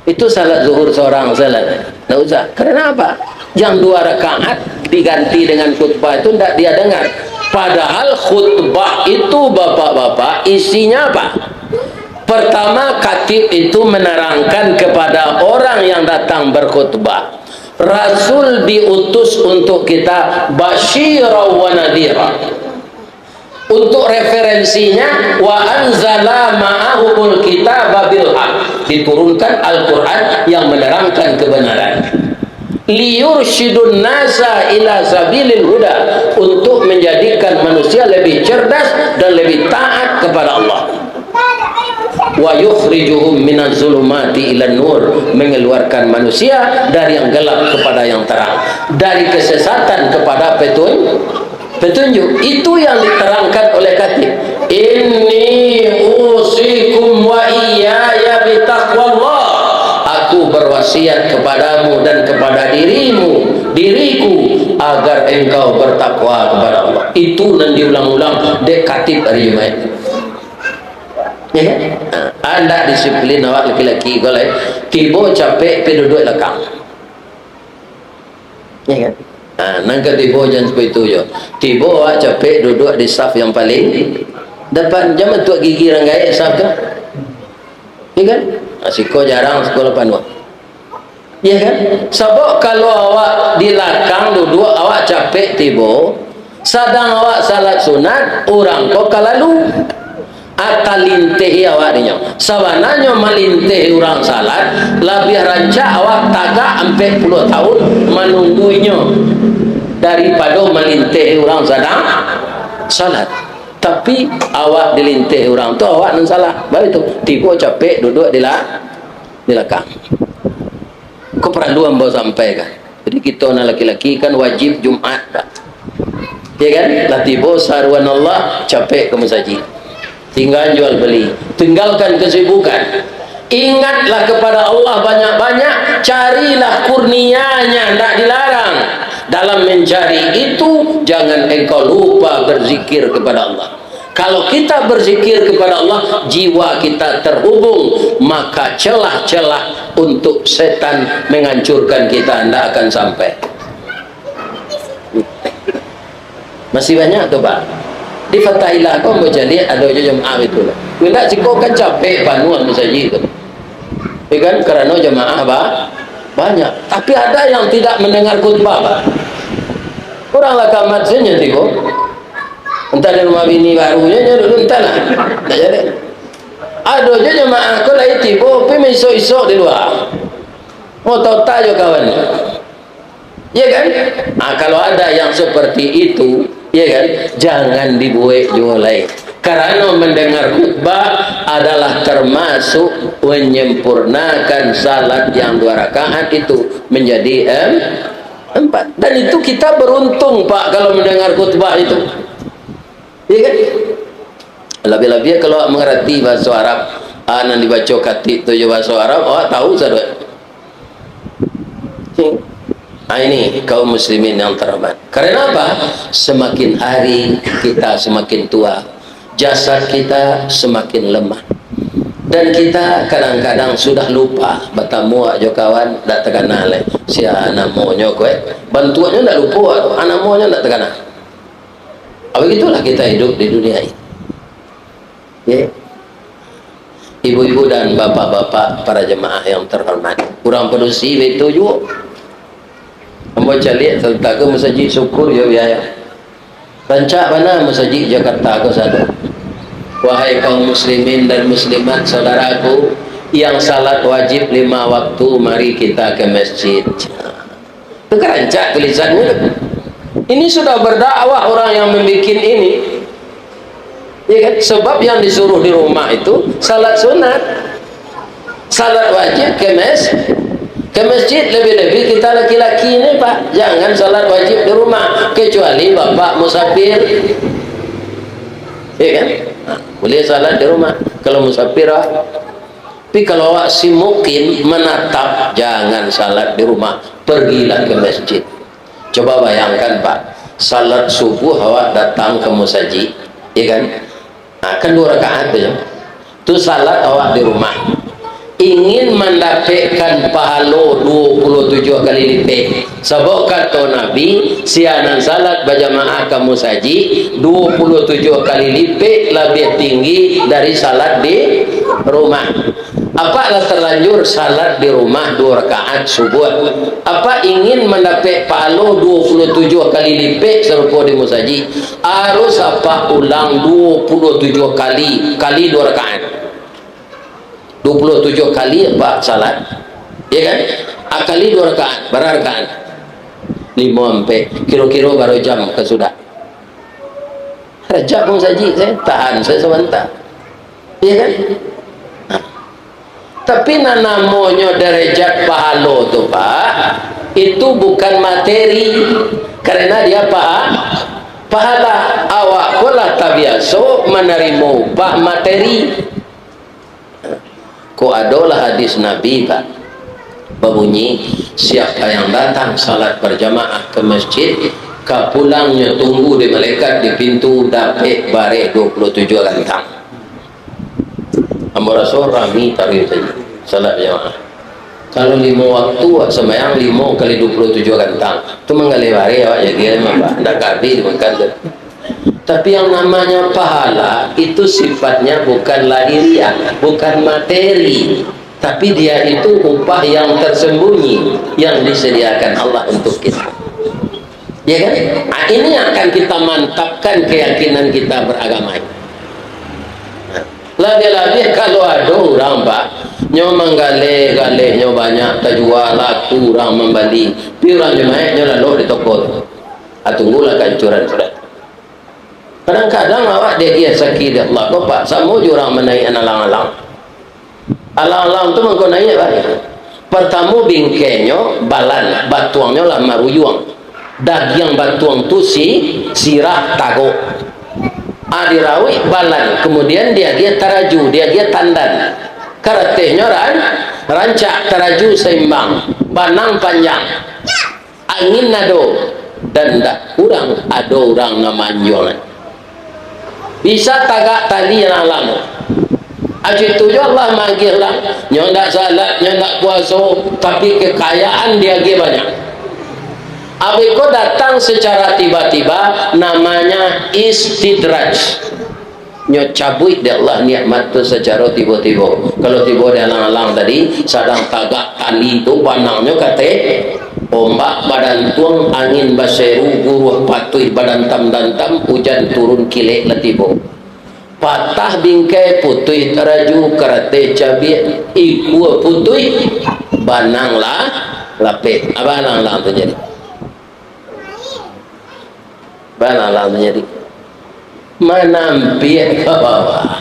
Itu salat zuhur seorang salat. Ndak usah. Karena apa? Yang dua rakaat diganti dengan khutbah itu ndak dia dengar. Padahal khutbah itu, bapak-bapak, isinya apa? Pertama, khatib itu menerangkan kepada orang yang datang berkhutbah, Rasul diutus untuk kita basyiran wa nadhira. Untuk referensinya, wa anzala ma'ahumul kitaba bil haq, diturunkan Al-Quran yang menerangkan kebenaran. Liyursyidun nasa ila sabilil huda, untuk menjadikan manusia lebih cerdas dan lebih taat kepada Allah. Wa yukhrijuhum minaz zulumati ilan nur, mengeluarkan manusia dari yang gelap kepada yang terang, dari kesesatan kepada petun-, petunjuk. Itu yang diterangkan oleh khatib. "Inni usikum wa iyaya bitaqwallah." Aku berwasiat kepadamu dan kepada dirimu, diriku, agar engkau bertakwa kepada Allah. Itu nan diulang-ulang dek khatib ari Jumaik. Ya kan? Ha, andak disiplin awak laki-laki ko lai. Tibo capek pi duduak lakang. Ya kan? Ha, nan ka tibo jan seperti itu jo. Tibo awak capek duduak di saf yang paling depan. Jan matuak gigi urang gaek saf tu. Ya kan? Ha, siko jarang, siko lah panuah. Ya kan? Sabab kalau awak di lakang duduak, awak capek tibo, sadang awak salat sunat, urang ko ka lalu. Ata linteh awak dinyo. Sabananyo malinteh urang salat, labiah rancak awak tagak ampek puluah tahun manunggu inyo, daripado malinteh urang sadang salat. Tapi awak dilinteh urang tu, awak nan salah. Baitu, tibo capek duduak di la-, di lakang. Ko paralu ambo sampaikan. Jadi, kito nan laki-laki kan wajib Jumaik, Pak. Ya kan? Lah tibo saruan Allah, capek ka masajik. Tinggal jual beli. Tinggalkan kesibukan. Ingatlah kepada Allah banyak-banyak, carilah kurnia-Nya, ndak dilarang. Dalam mencari itu, jangan engkau lupa berzikir kepada Allah. Kalau kita berzikir kepada Allah, jiwa kita terhubung, maka celah-celah untuk setan menghancurkan kita ndak akan sampai. Masih banyak tu, Pak. Di Fatahillah ko, ambo caliak ado jo jamaah itu lah. Indak siko kan capek panuah masajik tu. Ya kan? Karano jamaah ba-, banyak. Tapi ada yang tidak mendengar khutbah, Pak. Urang lah kamat sajo tibo. Entah di rumah bini barunyo, nyo dulu entahlah. Tak jadi. Ado jo jamaah ko lai tibo, pi maisok-isok di lua. Mota-ota jo kawan. Ya kan? Ah, kalau ada yang seperti itu, ya kan? Jangan dibuek juo lai. Karano mendengar khutbah adalah termasuk menyempurnakan salat yang dua rakaat itu menjadi em-, empat. Dan itu kita beruntung, Pak, kalau mendengar khutbah itu. Iya kan? Labiah-labiah kalau awak mangarati bahaso Arab, ah, nan dibaco khatib tu jo bahaso Arab, awak tahu sadoe. Ah, ini kaum muslimin yang terhormat. Karena apa? Semakin hari kita semakin tua, jasad kita semakin lemah. Dan kita kadang-kadang sudah lupa batamu jo kawan, dak takana lai sia namonyo ko, eh. Bantuaknyo dak lupo, namonyo dak takana. Ah, begitulah kita hidup di dunia ini. Ya. Ibu-ibu dan bapak-bapak, para jemaah yang terhormat, urang padusi baitu juo. Ambo caliak saruta ko masajik, syukur jo biaya. Rancak bana masajik Jakarta ko sato. Wahai kaum muslimin dan muslimat, saudaraku, yang salat wajib lima waktu, mari kita ke masjid. Itu kan rancak tulisan tu. Ini sudah berdakwah orang yang membikin ini. Ya kan? Sebab yang disuruh di rumah itu salat sunat. Salat wajib ke mes-, ke masjid, lebih-lebih kita laki-laki ni, Pak. Jangan salat wajib di rumah, kecuali bapak musafir. Ya kan? Nah, boleh salat di rumah. Kalau musafir, ah. Tapi kalau awak si mukim menatap, jangan salat di rumah, pergilah ke masjid. Coba bayangkan, Pak, salat subuh awak datang ke musajik, ya kan? Nah, kan dua rakaat tu, ya. Tu salat awak di rumah. Ingin mendapatkan pahalo dua puluh tujuh kali lipek. Sabab kato Nabi, sia nan salat bajamaah ka musajik, dua puluh tujuh kali lipek labiah tinggi dari salat di rumah. Apak lah terlanjur salat di rumah dua rakaat subuh. Apak ingin mandapek pahalo dua puluh tujuh kali lipek sarupo di musajik, harus apak ulang dua puluh tujuh kali, kali dua rakaat. Dua puluh tujuh kali apak salat. Ya kan? Ah, kali dua rakaat, bara rakaat? Limo ampek. Kiro-kiro bara jam ka sudah? Rajab pun saji, saya tahan saya sabanta. Iya kan? Nah. Tapi nan namonyo darajat pahalo tu, Pak, itu bukan materi, karena dia paha-, Pahala awak ko lah tabiaso manarimo upah materi. Ko adolah hadis Nabi, Pak, babunyi, "Siapa yang datang salat berjamaah ke masjid, kapulangnyo tunggu di malaikat di pintu, dapek bareh dua puluh tujuh gantang." Ambo raso rami taruih tadi, salat jamaah. Kalau limo waktu, awak sambayang limo kali dua puluh tujuh gantang, tu manggaleh bareh awak jadi, Pak. Ndak ka habis dimakan tu. Tapi yang namanya pahala, itu sifatnya bukan lahiriah, bukan materi. Tapi dia itu upah yang tersembunyi, yang disediakan Allah untuk kita. Ya kan? Ah, ini yang akan kita mantapkan keyakinan kita beragama ini. Labiah-labiah kalau ado urang, Pak, nyo manggaleh, galehnyo banyak, tajua, laku, urang mambali. Tapi urang Jumaik nyo lalok di toko tu. Ah, tunggulah kahancuran sudah. Kadang-kadang awak diagiah saki dek Allah ko, Pak, samo jo urang manaiakan alang-alang. Alang-alang tu mangko naiak, Pak. Partamo bingkainyo balan, batuangnyo lah maruyuang. Dagiang batuang tu si, sirah tagok. Ah, dirauik balan, kemudian diagiah taraju, diagiah tandan. Karatehnyo ran-, rancak, taraju saimbang, banang panjang. Angin ado, dan ndak kurang ado urang nan maanjuangan. Bisa tagak tali nan lamo. Ajo itu jo Allah maagiah urang. Nyo ndak salat, nyo ndak puaso, tapi kekayaan diagiah banyak. Abih ko datang secara tiba-tiba, namanya istidraj. Nyo cabuik dek Allah nikmat tu sacaro tibo-tibo. Kalau tibo di alang-alang tadi, sadang tagak tali tu, banangnyo katek, ombak badantuang, angin baseru, guruah patuih badantam-dantam, ujan turun kilek lah tibo. Patah bingkai, putuih taraju, karateh cabiak, ikua putuih, banang lah lapeh. Apa alang-alang tu jadi? Banalah manjadi manampiak ka bawah.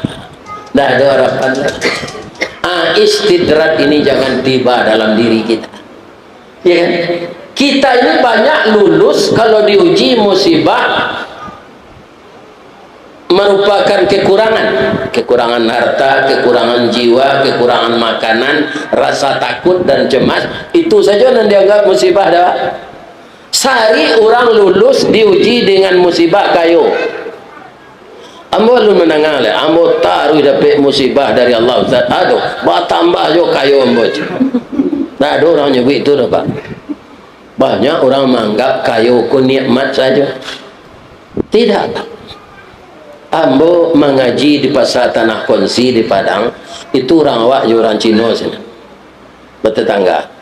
Dah ado harapan lai. Ah, istidrak ini jangan tiba dalam diri kita. Ya kan? Kita ini banyak lulus kalau diuji musibah merupakan kekurangan. Kekurangan harta, kekurangan jiwa, kekurangan makanan, rasa takut dan cemas. Itu saja nan dianggap musibah dah. Sari urang lulus diuji dengan musibah kayo. Ambo alun mandanga lai, ambo taruih dapek musibah dari Allah, Ustaz. Aduh, batambah jo kayo ambo. Ndak ado urang nyabuik tu doh, Pak. Banyak urang manganggap kayo ko nikmat sajo. Tidak, Pak. Ambo mangaji di Pasar Tanah Konsi di Padang, itu urang awak jo urang Cino sinan. Batatangga.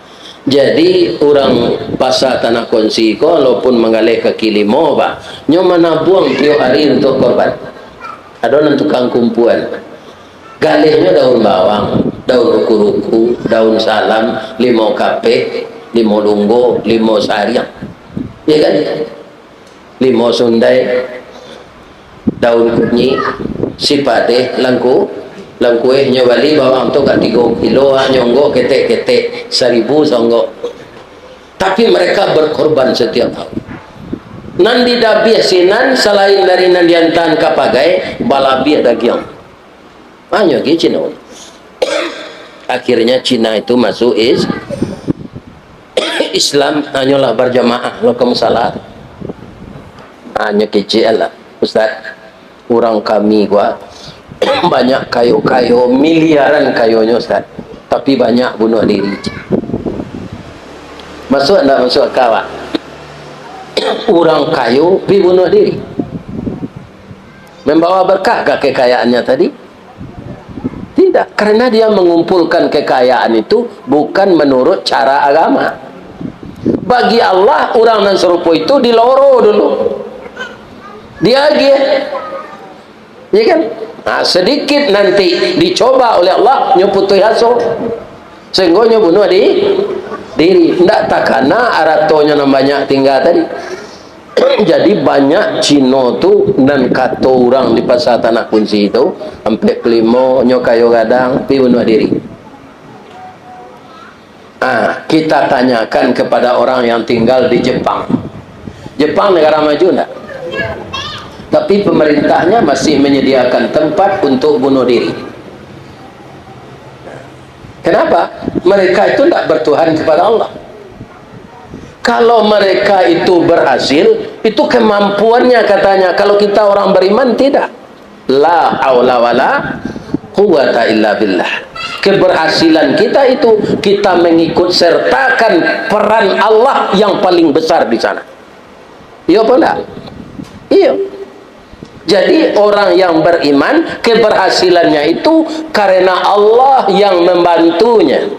Jadi, urang Pasar Tanah Konsi ko, walaupun manggaleh kaki limo, Pak, nyo manabuang tiok ari untuak korban. Ado nan tukang kumpuan. Galehnyo daun bawang, daun ruku-ruku, daun salam, limau kapek, limau lunggo, limau sariang. Ya kan? Limau sundai, daun kunyik, sipadeh, langku-, langkueh nyo bali bawang tu ka tigo kilo, ah, nyo onggok ketek-ketek, saribu saonggok. Tapi mereka berkorban setiap tahun. Nan didabiah sinan, salain dari nan diantaan ka pagai, balabiah dagiang. Hanyo gi Cina. Akhirnya Cina itu masuk is-, Islam, hanyolah berjamaah, lo kamu salah. Hanyo kecek lah, Ustaz. Urang kami gua banyak kayo-kayo, miliaran kayonyo, Ustaz. Tapi banyak bunuh diri. Masuk ndak masuk akal, Pak? Urang kayo pi bunuh diri. Membawa berkah kah kekayaannya tadi? Tidak, karena dia mengumpulkan kekayaan itu bukan menurut cara agama. Bagi Allah, urang nan sarupo itu diloro dulu. Diagiah. Ya kan? Nah, sedikit nanti dicoba oleh Allah, nyo putuih aso. Sehingga nyo bunuh di-, diri. Ndak takana aratonyo nan banyak tingga tadi. Jadi, banyak Cino tu, nan kato urang di Pasar Tanah Kunci tu, ampek puluah limo, nyo kayo gadang, pi bunuh diri. Ah, kita tanyakan kepada orang yang tinggal di Jepang. Jepang negara maju ndak? Tapi pemerintahnya masih menyediakan tempat untuk bunuh diri. Kenapa? Mereka itu ndak bertuhan kepada Allah. Kalau mereka itu berhasil, itu kemampuannya katanya. Kalau kita orang beriman, tidak. La haula wala quwwata illa billah. Keberhasilan kita itu, kita mengikut sertakan peran Allah yang paling besar di sana. Iyo apa ndak? Iyo. Jadi, orang yang beriman, keberhasilannya itu karena Allah yang membantunya.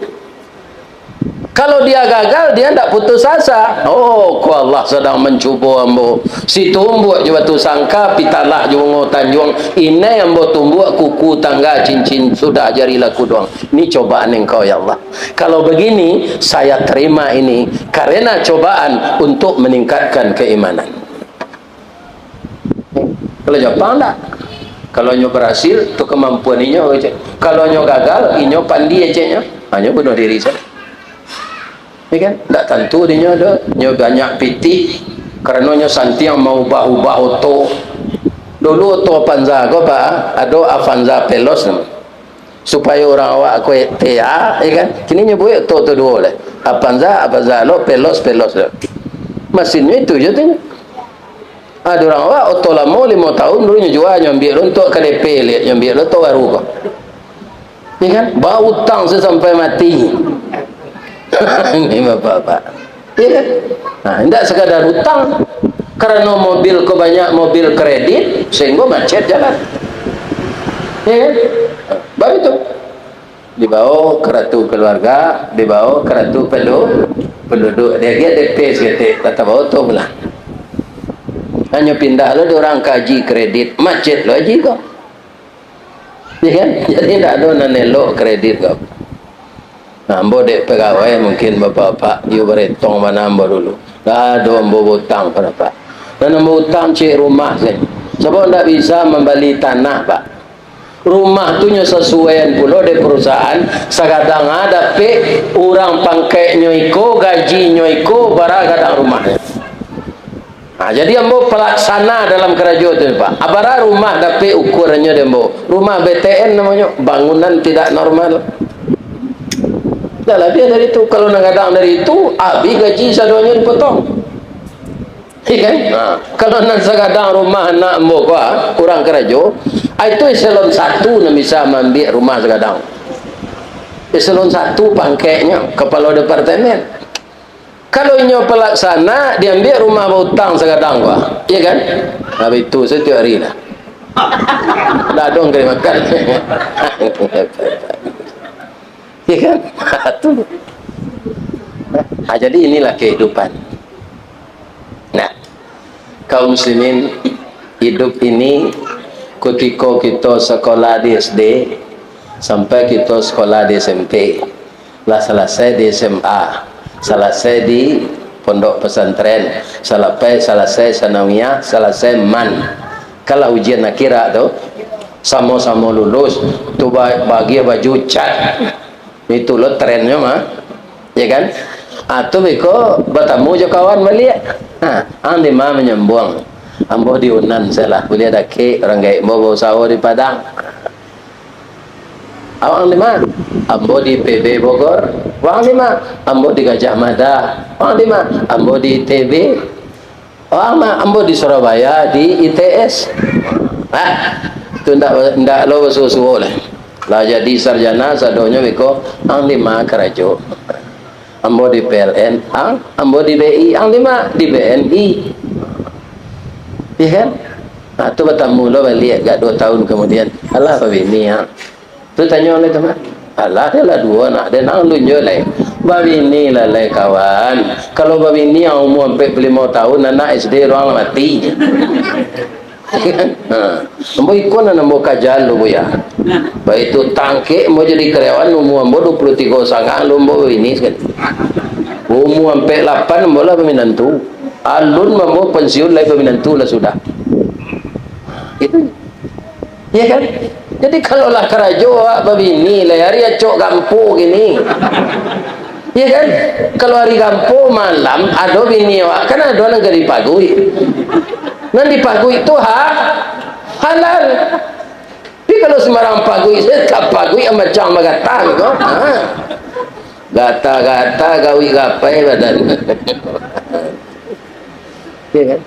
Kalau dia gagal, dia ndak putus asa. Oh, ko Allah sadang mancubo ambo. Si tumbuak jo batu sangka, pitalah jo bungo tanjuang. Inai ambo tumbuak, kuku, tangga, cincin, sudah jari laku doang. Ni cobaan Engkau, ya Allah. Kalau begini, saya terima ini karena cobaan untuk meningkatkan keimanan. Kalau Japang ndak. Kalau nyo berhasil, tu kemampuan inyo, cek. Kalau nyo gagal, inyo pandi, ceknyo. Hanyo bunuh diri saja. Ya kan? Ndak tantu dinyo do, nyo banyak pitih, karano nyo santiang maubah-ubah oto. Dulu oto Avanza ko, Pak, ado Avanza Veloz namo. Supayo urang awak ko T A, ya kan? Kini nyo buek oto tu duo lah. Avanza, Avanza lo, Veloz, Veloz lo. Masinnyo itu je tu. Ado urang awak oto lamo limo tahun dulu nyo jua, nyo ambiak lo untuak K D P, liek, nyo ambiak lo oto baru ko. Ya kan? Bautang sampai mati. Ini bapak-bapak. Ya kan? Nah, indak sekadar utang. Karano mobil ko banyak mobil kredit, sehingga macet jalan. Ya kan? Baru itu. Dibawa kartu keluarga, dibawa kartu pendu-, penduduk. Dia dia D P saketek, kata bawa tu pulang. Hanyo pindah lo di urang kaji kredit, macet lo haji ko. Ya kan? Jadi, ndak ado nan elok kredit ko. Nah, ambo dek pegawai mungkin bapak-bapak, iyo baretong bana ambo dulu. Ndak ado ambo bautang, Pak. Nan ambo utang cek rumah sajo. Sabab ndak bisa mambali tanah, Pak. Rumah tu nyo sasuaian pulo dek perusahaan, sagadang a dapek urang pangkeknyo iko, gajinyo iko, bara gadang rumahnyo. Ha, jadi ambo palaksana dalam karajo tu, Pak. Abara rumah dapek ukuarannyo dek ambo. Rumah B T N namonyo, bangunan tidak normal. Dah labiah dari tu. Kalau nan gadang dari tu, abih gaji sadonyo dipotong. Iya kan? Ha. Kalau nan sagadang rumah anak ambo ko, ah, kurang karajo, ah, itu eselon satu nan bisa maambiak rumah sagadang. Eselon satu pangkeknyo, kapalo departemen. Kalau inyo palaksana, diambiak rumah bautang sagadang ko, iya kan? Nah, itu satiok ari lah. Dadong kali makan. Iya kan? Tu. Ah, jadi inilah kehidupan. Nah, kaum muslimin, hidup ini, kutiko kito sekolah di S D, sampai kito sekolah di S M P, lah salasai di S M A, salasai di pondok pesantren, salasai, salasai sanawiyah, salasai man. Kalah ujian akhirat tu, samo-samo lulus, tu ba-, bagi baju cat. Itu lo trennyo mah. Ya kan? Ah, tu beko batamu jo kawan baliak. Ha, ang di ma manyambuang? Ambo di Unan salah, buliah dakek, urang gaek ambo bausaho di Padang. Awang di ma? Ambo di P B Bogor. Wang di ma? Ambo di Gajah Mada. Wang di ma? Ambo di I T B. Wang ma? Ambo di Surabaya, di I T S. Ah, tu ndak, ndak lo basuo-suo lah. Lah jadi sarjana, sadonyo beko, ang di ma karajo? Ambo di P L N, ang, ambo di B I, ang di ma? Di B N I. Iya kan? Nah, tu batamu lo baliak agak duo tahun kamudian. Alah, babini, ang. Tu tanyo lai tu mah. Alah, ado lah duo anak den, ang alun juo lai. Babini lah lai, kawan. Kalau babini ang umua ampek puluah limo tahun, anak S D urang lah mati. Ha. Ambo iko nan ambo kaja dulu, Buya. Baitu tangkek ambo jadi karyawan, umua ambo duo puluah tigo sangah, alun ambo babini sakali. Umua ampek lapan ambo lah baminantu. Alun ambo pensiun lai, baminantu lah sudah. Itu. Ya kan? Jadi, kalau lah karajo awak babini, lai ari acok gampo kini. Ya kan? Kalau ari gampo malam, ado bini awak, kan ado nan ka dipaguik. Nan dipaguik tu ha, halal. Tapi kalau sembarang paguik, saya tak paguik macam bagatang ko. Ha. Gata-gata gawik gapai badan. Ya kan?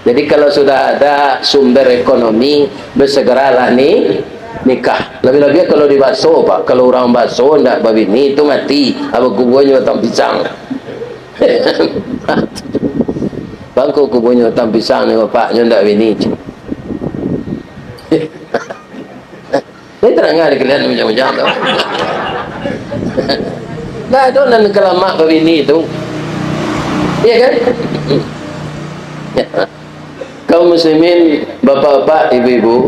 Jadi kalau sudah ada sumber ekonomi, bersegeralah ni nikah. Lebih-lebih kalau di Baso, Pak. Kalau urang Baso ndak babini, itu mati. Apa kubuanyo batang pisang. Bangko kubuanyo batang pisang ni, bapaknyo ndak bini. Ini terang di kalian macam-macam tu. Nah, itu nan kalamak babini tu. Iya kan? Kaum muslimin, bapak-bapak, ibu-ibu,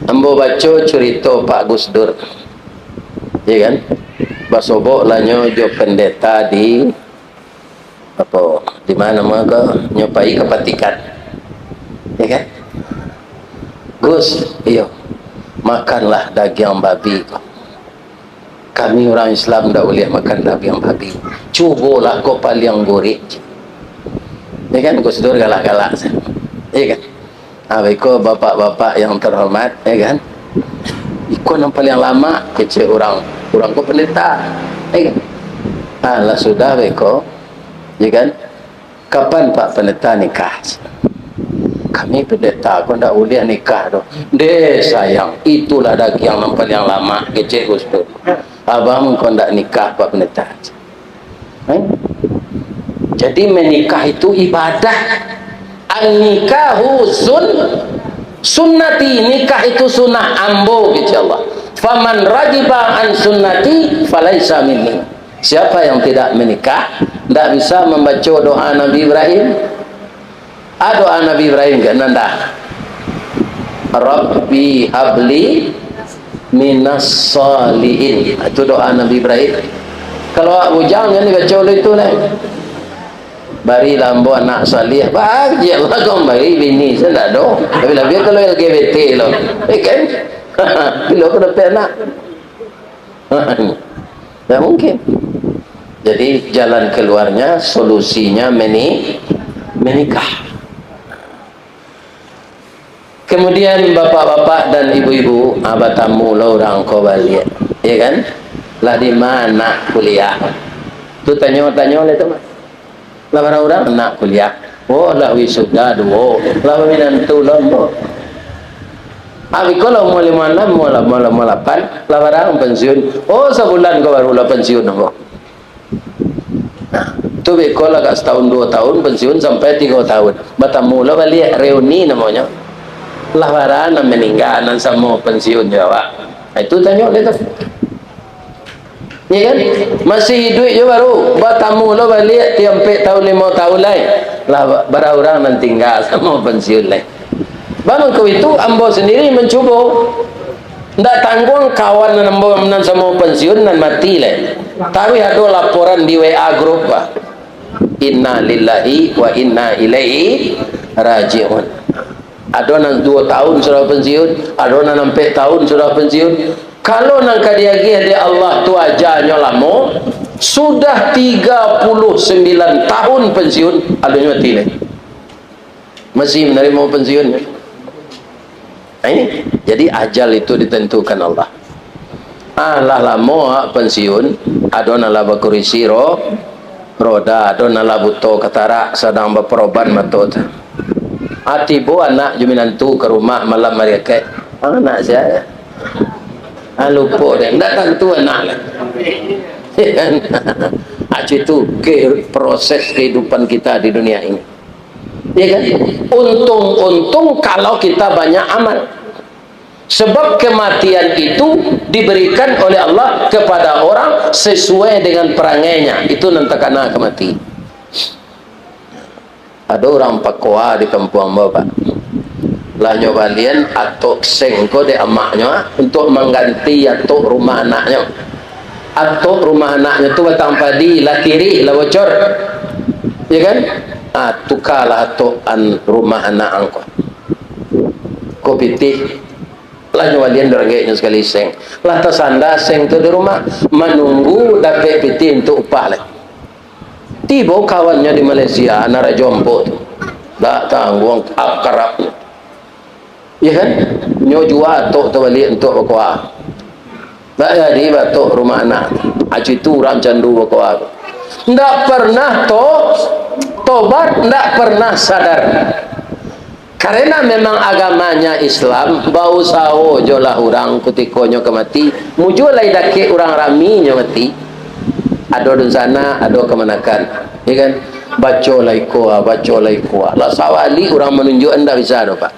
ambo baco curito Pak Gus Dur. Iya kan? Basobok lah nyo jo pendeta di apo, di ma namo ko, nyo pai ka Vatikan. Ya kan? Gus, iyo, makanlah dagiang babi ko. Kami urang Islam ndak buliah makan dagiang babi. Cubolah ko paliang gurih. Ya kan? Gus Dur galak-galak sajo. Ya kan? Ah, beko bapak-bapak yang terhormat, ya kan? Iko nan paliang lamak, kecek urang. Urang ko pendeta, ya kan? Ah, lah sudah beko, ya kan? Kapan Pak Pendeta nikah? Kami pendeta ko ndak buliah nikah doh. Deh sayang, itulah dagiang nan paliang lamak, kecek Gus Dur. Abang ko ndak nikah, Pak Pendeta. Eh? Jadi menikah itu ibadah. An-nikahu sun-, sunnati, nikah itu sunnah ambo, kecek Allah. Faman ragiba an sunnati falaisa minni. Siapa yang tidak menikah, ndak bisa membaca doa Nabi Ibrahim. Ah, doa Nabi Ibrahim kan, nanda. Rabbi habli minas salihin. Itu doa Nabi Ibrahim. Kalau awak bujang, jan dibaco dulu itu lah. Barilah ambo anak salih. Bagialah kau bari bini, saya ndak ado. Tapi labiah kalau L G B T lo. Eh kan? Bilo kau dapat anak. Tidak mungkin. Jadi, jalan keluarnya, solusinya meni-, menikah. Kemudian, bapak-bapak dan ibu-ibu, ah, batamu lo urang ko baliak, ya kan? Lah di ma anak kuliah? Tu tanyo-tanyo lai tu, Mak. Lah bara urang anak kuliah. Oh, lah wisuda duo. Lah baminantu lo ambo. Abih ko lah umua limo anam, umua la-, umua la-, umua lapan, lah bara urang pensiun. Oh, sabulan ko baru lah pensiun ambo. Nah, tu beko lah agak setahun duo tahun pensiun sampai tigo tahun. Batamu lo baliak, reuni namonyo. Lah bara nan maningga nan samo pensiun jo awak. Nah, itu tanyo lai tu. Ya kan? Masih hiduik jo baru, batamu lo baliak tiok ampek tahun, limo tahun lai. Lah ba-, bara urang nan tingga samo pensiun lai. Bang, mangko itu ambo sendiri mancubo. Ndak tangguang kawan nan ambo nan samo pensiun nan mati lai. Taruih ado laporan di W A grup, bah. Inna lillahi wa inna ilaihi raji'un. Ado nan duo tahun sudah pensiun, ado nan ampek tahun sudah pensiun. Kalau nan ka diagiah dek Allah tu ajalnyo lamo, sudah tiga puluh sembilan tahun pensiun, alun nyo mati lai. Masih manarimo pensiun. Nah, ini, jadi ajal itu ditentukan Allah. Ah, lah lamo awak pensiun, ado nan lah bakurisi ro-, roda, ado nan lah buto katarak, sadang baparoban mato tu. Ah, tibo anak jo minantu ka rumah malam ari Akaik. Ah, anak sia? Ah, lupo deh, ndak tantu anak lah. Ah, itu ke-, proses kehidupan kita di dunia ini. Ya kan? Untung-untung kalau kita banyak amal. Sebab kematian itu diberikan oleh Allah kepada orang sesuai dengan perangainya. Itu nan takana ka mati. Ado urang pakoa di kampuang ambo, Pak. Lah nyo balian atok seng ko dek amaknyo, ah, untuak mangganti atok rumah anaknyo. Atok rumah anaknyo tu batang padi, lah kirih, lah bocor. Ya kan? Ah, tukalah atok an rumah anak ang ko. Ko pitih, lah nyo balian darangeknyo sakali seng. Lah tasanda seng tu di rumah, manunggu dapek pitih untuak upah lai. Tibo kawannyo di Malaysia, nan rajo ambo tu. Dak tangguang akarabnyo. Iya kan? Nyo jua atok tu baliak untuak bakoa. Dak jadi batok rumah anak. Acu itu urang candu bakoa. Ndak pernah to-, tobat, ndak pernah sadar. Karena memang agamanya Islam, bausaho jolah urang kutikonyo ka mati, mujua lai dakek urang rami nyo mati. Ado dunsanak, ado kamanakan. Ya kan? Baco lai ko, baco lai ko. Lah sawali urang manunjuak ndak bisa doh, Pak.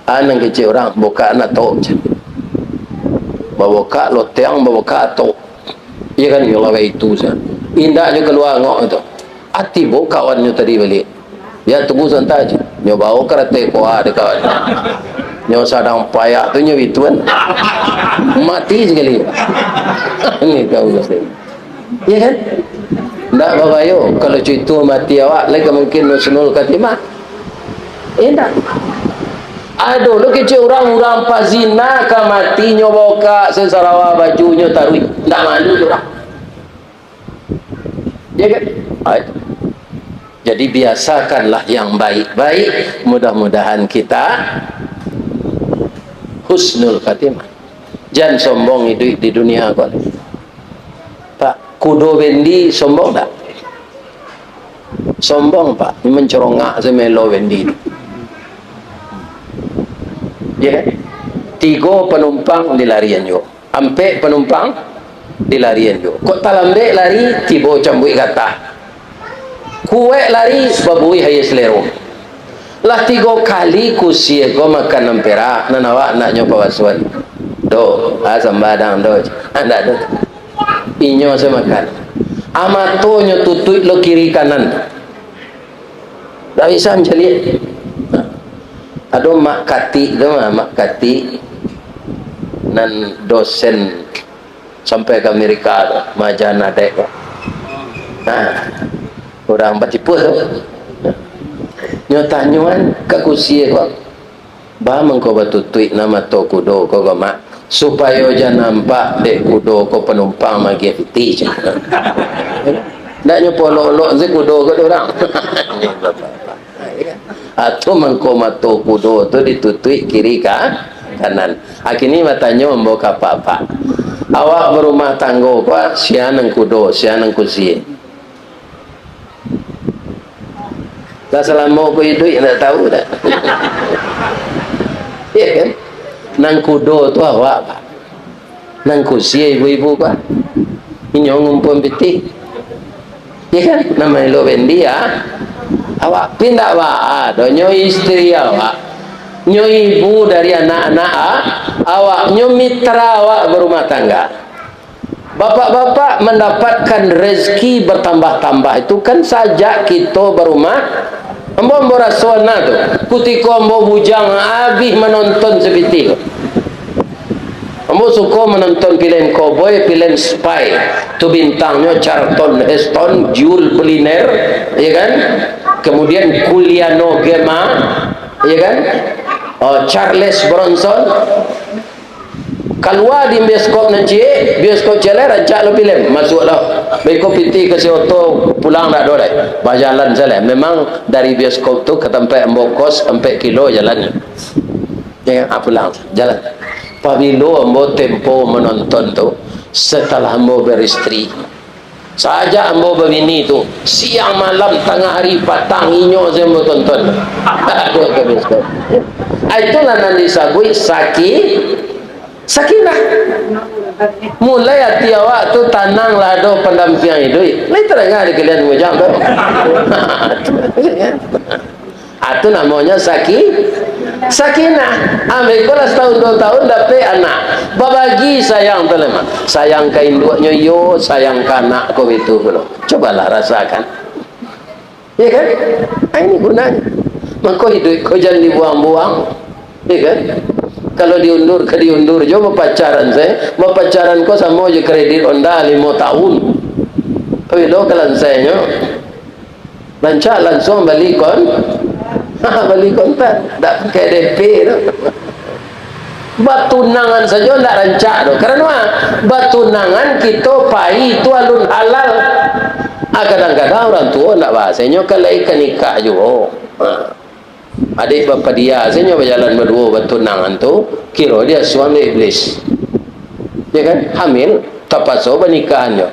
Ah, nan kecek urang, bukak atok, cen. Babukak lotiang, babukak atok. Iya kan, nyo laweh itu sa. Indak jo kalua angok tu. Ati bo kawannyo tadi baliak. Ya, tunggu santa je. Nyo bawa karate koa di kawan. Nyo sadang payak tu nyo bituan. Mati sakali. Ni kau mesti. Iya kan? Ndak babayo. Kalau cuitu mati awak, lai ka mungkin husnul khatimah. Indak. Ado lo kecek urang, urang pazina ka mati nyo bokak sasarawa bajunyo taruih. Ndak malu tu urang. Ya kan? Ah, itu. Jadi biasakanlah yang baik-baik. Mudah-mudahan kita husnul khatimah. Jan sombong iduik di dunia ko. Pak, kudo bendi sombong dak? Sombong, Pak. Mancorongak samelo bendi tu. Ya kan? Tigo panumpang dilarian juo. Ampek panumpang dilarian juo. Kok talambek lari, tibo cambuik gatah. Kuaik lari, babuih aia salero. Lah tigo kali kusie ko makan nan perak, nan awak nak nyo pawasuan. Do, ah, sambadang do. Ah, ndak do. Inyo se makan. Ah, matonyo tutuik lo kiri kanan. Ndak bisa mancaliak. Ado Mak Katik tu mah, Mak Katik nan dosen sampai ka Amerika tu, maja nadek tu. Nah, urang batipuah tu. Nyo tanyoan ka kusie ko, "Ba mangko batutuik na mato kudo ko, ko Mak, supayo jan nampak dek kudo ko panumpang magiah pitih," cak. Ndak nyo polok-olok se kudo ko dek urang. Atau mangko mato kudo tu ditutuik kiri ka kanan. Akini batanyo ambo ka apak-apak, awak barumah tanggo ko, sia nan kudo, sia nan kusie? Lah salamo ko iduik, ndak tahu dak? Ya kan? Nan kudo tu awak, Pak. Nan kusie ibu-ibu, Pak. Inyo ngumpuan pitih. Ya kan? Nan maelo bendi, ah. Awak pindah, Pak. Ah, do nyo istri awak. Nyo ibu dari anak-anak, ah. Awak nyo mitra awak barumah tangga. Bapak-bapak mandapatkan rezeki bertambah-tambah itu kan sajak kito barumah. Ambo, ambo raso na tu, kutiko ambo bujang abih manonton sapitih tu. Ambo suko manonton filem cowboy, filem spy. Tu bintangnyo Charlton Heston, Yul Brynner, ya kan? Kemudian Giuliano Gemma, ya kan? Oh, Charles Bronson. Kalua di bioskop nan ciek, bioskop ciek lai rancak lo filem, masuak lo. Beko pitih kasi oto, pulang dak ado lai. Bajalan sajo. Memang dari bioskop tu ka tampek ambo kos ampek kilo jalannyo. Ya, ah, pulang, jalan. Pabilo ambo tempo manonton tu, setelah ambo beristri. Sajak ambo babini tu, siang malam, tangah hari, patang, inyo se ambo tonton. Aduh, ka bioskop. Ah, itulah nan disabuik saki-, sakinah. Mulai ati awak tu tanang lah, ado pandampiang iduik. Lai tadanga di kalian mujang tu. Ah, tu namonyo saki-, sakinah. Ambo iko lah satahun duo tahun dapek anak. Babagi sayang tu lah, Mak. Sayang ka induaknyo iyo, sayang ka anak ko itu pulo. Cobalah rasakan. Ya kan? Ah, ini gunanyo. Mako iduik ko jan dibuang-buang. Ya kan? Kalau diundur, ka diundur jo bapacaran sajo. Bapacaran ko samo jo kredit Honda limo tahun. Bilo ka lansainyo? Rancak langsuang bali kon-, bali kontan, dak pakai D P tu. Batunangan sajo ndak rancak tu. Karano a? Batunangan kito pai tu alun halal. Ah, kadang-kadang urang tuo ndak bahasanyo kan lai ka nikah juo. Ha. Adiak bapadia sajo bajalan baduo batunangan tu, kiro diasuah dek iblis. Ya kan? Hamil, tapaso banikahannyo.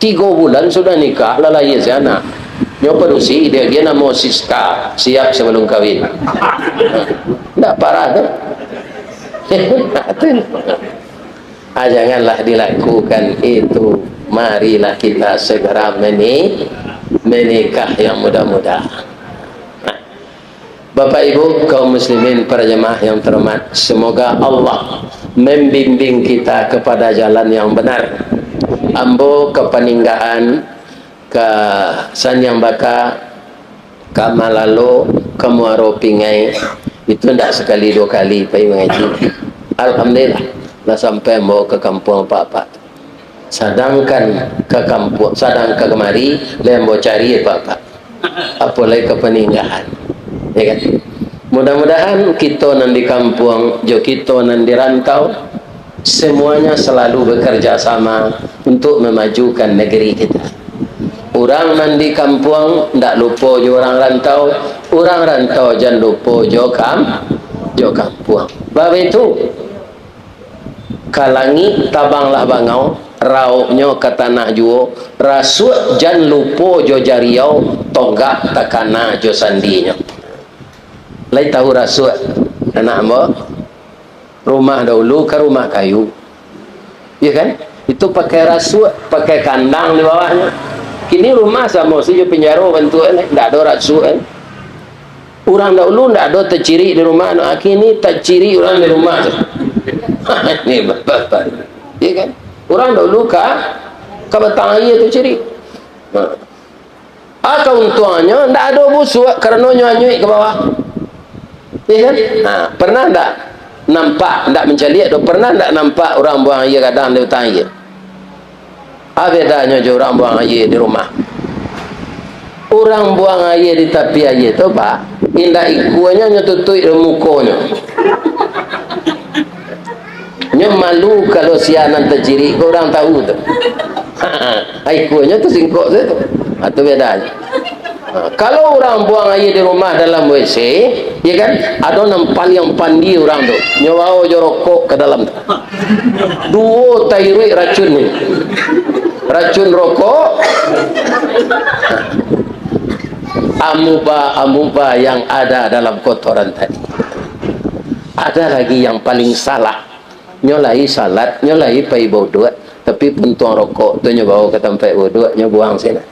Tigo bulan sudah nikah, lah lahia se anak. Nyo padusi, diagiah namo Siska, siap sabalum kawin. Ndak parah tu? Ah, janganlah dilakukan itu. Marilah kita segera meni-, menikah yang muda-muda. Bapak Ibu kaum muslimin, para jemaah yang terhormat, semoga Allah membimbing kita kepada jalan yang benar. Ambo ka Paninggahan, ka Saniang Baka, ka Malalo, ka Muaro Pingai, itu ndak sakali duo kali pai mangaji. Alhamdulillah, lah sampai ambo ka kampuang apak-apak. Sadangkan ka kampuang, sadang ka kamari, lai ambo cari apak-apak. Apo lai ka Paninggahan. Ya kan? Mudah-mudahan kito nan di kampuang, jo kito nan di rantau, semuanya selalu bekerja sama untuk memajukan negeri kita. Urang nan di kampuang, ndak lupo jo urang rantau, urang rantau jan lupo jo kam-, jo kampuang. Baitu. Ka langik tabanglah bangau, rauknyo ka tanah juo, rasuak jan lupo jo jariau, tonggak takana jo sandinyo. Lai tahu rasuak, anak ambo? Rumah dahulu ka rumah kayu. Iya kan? Itu pakai rasuak, pakai kandang di bawahnyo. Kini rumah samo sajo pinjaro bantuaknyo, ndak ado rasuak, kan? Urang dahulu ndak ado tacirik di rumah, no, kini tacirik urang di rumah tu. Ni bapak. Iya kan? Urang dahulu ka, ka batang aia tacirik. Nah. Ah, kauntuangannyo ndak ado busuak, karano nyo anyuik ka bawah. Iya kan? Nah, pernah ndak nampak, ndak mancaliak doh, pernah ndak nampak urang buang aia gadang di batang aia? Ah, bedanyo jo urang buang aia di rumah. Urang buang aia di tapi aia tu, Pak, indak ikuanyo nyo tutuik dek mukonyo. Nyo malu kalau sia nan tacirik ko urang tahu tu. Ikuanyo tu singkok sajo tu. Ha, tu bedanyo. Ha, kalau urang buang aia di rumah dalam W C, ya kan, ado nan paliang pandai urang tu, nyo bao jo rokok ka dalam tu. Duo tairuik racun ni. Racun rokok, amuba-amuba yang ada dalam kotoran tadi. Ada lagi yang paling salah. Nyo lai salat, nyo lai pai bauduak, tapi puntuang rokok tu nyo bao ka tampek bauduak, nyo buang sinan.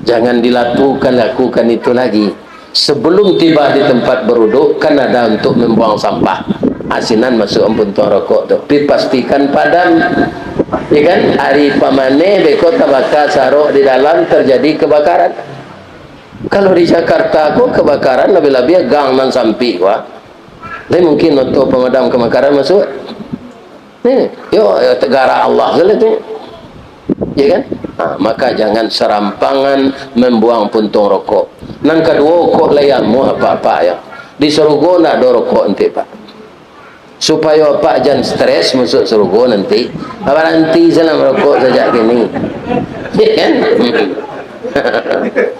Jangan dilakukan, lakukan itu lagi. Sebelum tiba di tempat beruduk, kan ada untuk membuang sampah. Asinan masuk puntuang rokok tu. Tapi pastikan padam. Ya kan? Ari pamaneh beko tabaka sarok di dalam, terjadi kebakaran. Kalau di Jakarta ko kebakaran, labiah-labiah gang nan sampik ko. Tapi mungkin oto pemadam kebakaran masuk. Ni, yo, yo, tegarak Allah sajo tu. Ya kan? Ha, maka jangan serampangan membuang puntung rokok. Nan kaduo, kok lai amuah apak-apak yo. Di sarugo ndak ado rokok nanti, Pak. Supayo apak jan stres masuk sarugo nanti, baranti salah merokok sajak kini. Ya kan?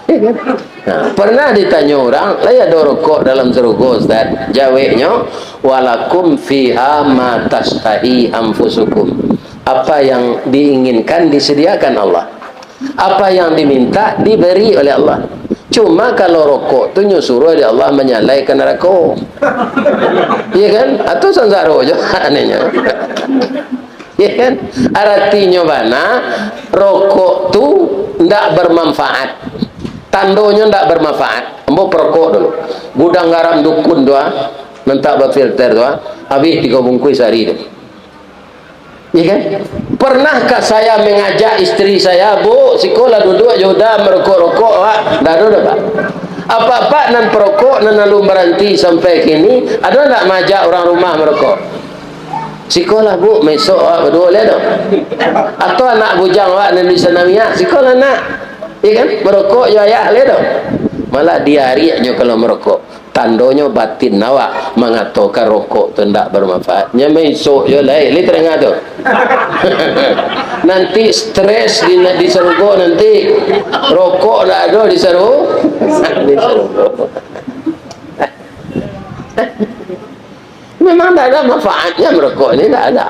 Ya kan? Nah, pernah ditanyo urang, "Lai ado rokok dalam sarugo, Ustaz?" Jaweknyo, "Walakum fiha ma tastahi anfusukum." Apa yang diinginkan disediakan Allah. Apa yang diminta diberi oleh Allah. Cuma kalau rokok tu nyo suruh dek Allah manyalai ka narako. Iya kan? Atau sansaro jo anehnya. Ya kan? Aratinyo bana, rokok tu ndak bermanfaat. Tandonyo ndak bermanfaat. Ambo perokok dulu. Gudang garam dukun tu, ah, nan tak bafilter tu, ah, habis tigo bungkuih sehari tu. Ya kan? Pernahkah saya mengajak istri saya, "Bu, sikolah duduk jo uda merokok-rokok, Pak"? Ndak ado doh, Pak. Apak-apak nan perokok, nan alun baranti sampai kini, ado ndak maajak urang rumah merokok? Sikolah, Bu, mesok awak baduo lai tu. Atau anak bujang awak nan di Sanawiyah, sikolah nak. Ya kan? Merokok jo ayah lai tu. Malah diariaknyo kalau merokok. Tandonyo batin awak mangatokan rokok tu ndak bermanfaat. Nyo maisok jo lai, lai tadanga tu. Nanti stres di, di sarugo nanti. Rokok ndak ado di saru-, di sarugo. Memang ndak ada manfaatnya merokok ni, ndak ada.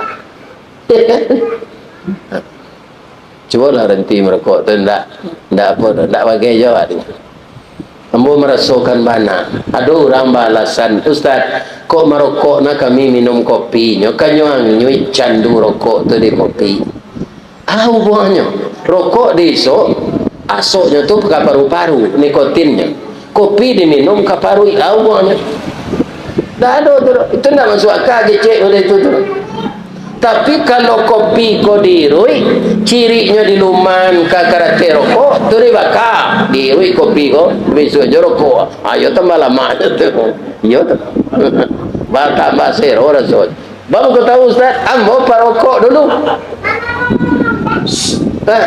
Cubolah ranti marokok tu, ndak, ndak apo tu, ndak bagai jo awak tu. Ambo marasokan bana. Ado urang baalasan, "Ustaz, kok marokok nah kami minum kopi nyo, kanyo angin candu rokok tu di kopi." Ah, ubuangnyo. Rokok diisok, asoknyo tu ka paru-paru, nikotinnyo. Kopi diminum ka paruik, ah, ubuangnyo. Ndak ado tu, itu ndak masuk akal kecek model itu tu. Tapi kalau kopi ko diiruik, cirinyo diluman ka karatek rokok, tu dibaka, diiruik kopi ko, bisuak jo rokok. Ayo tambah lamak tu. Iyo tu. Batambah sero raso. Baru ko tahu, Ustaz, ambo parokok dulu. Eh,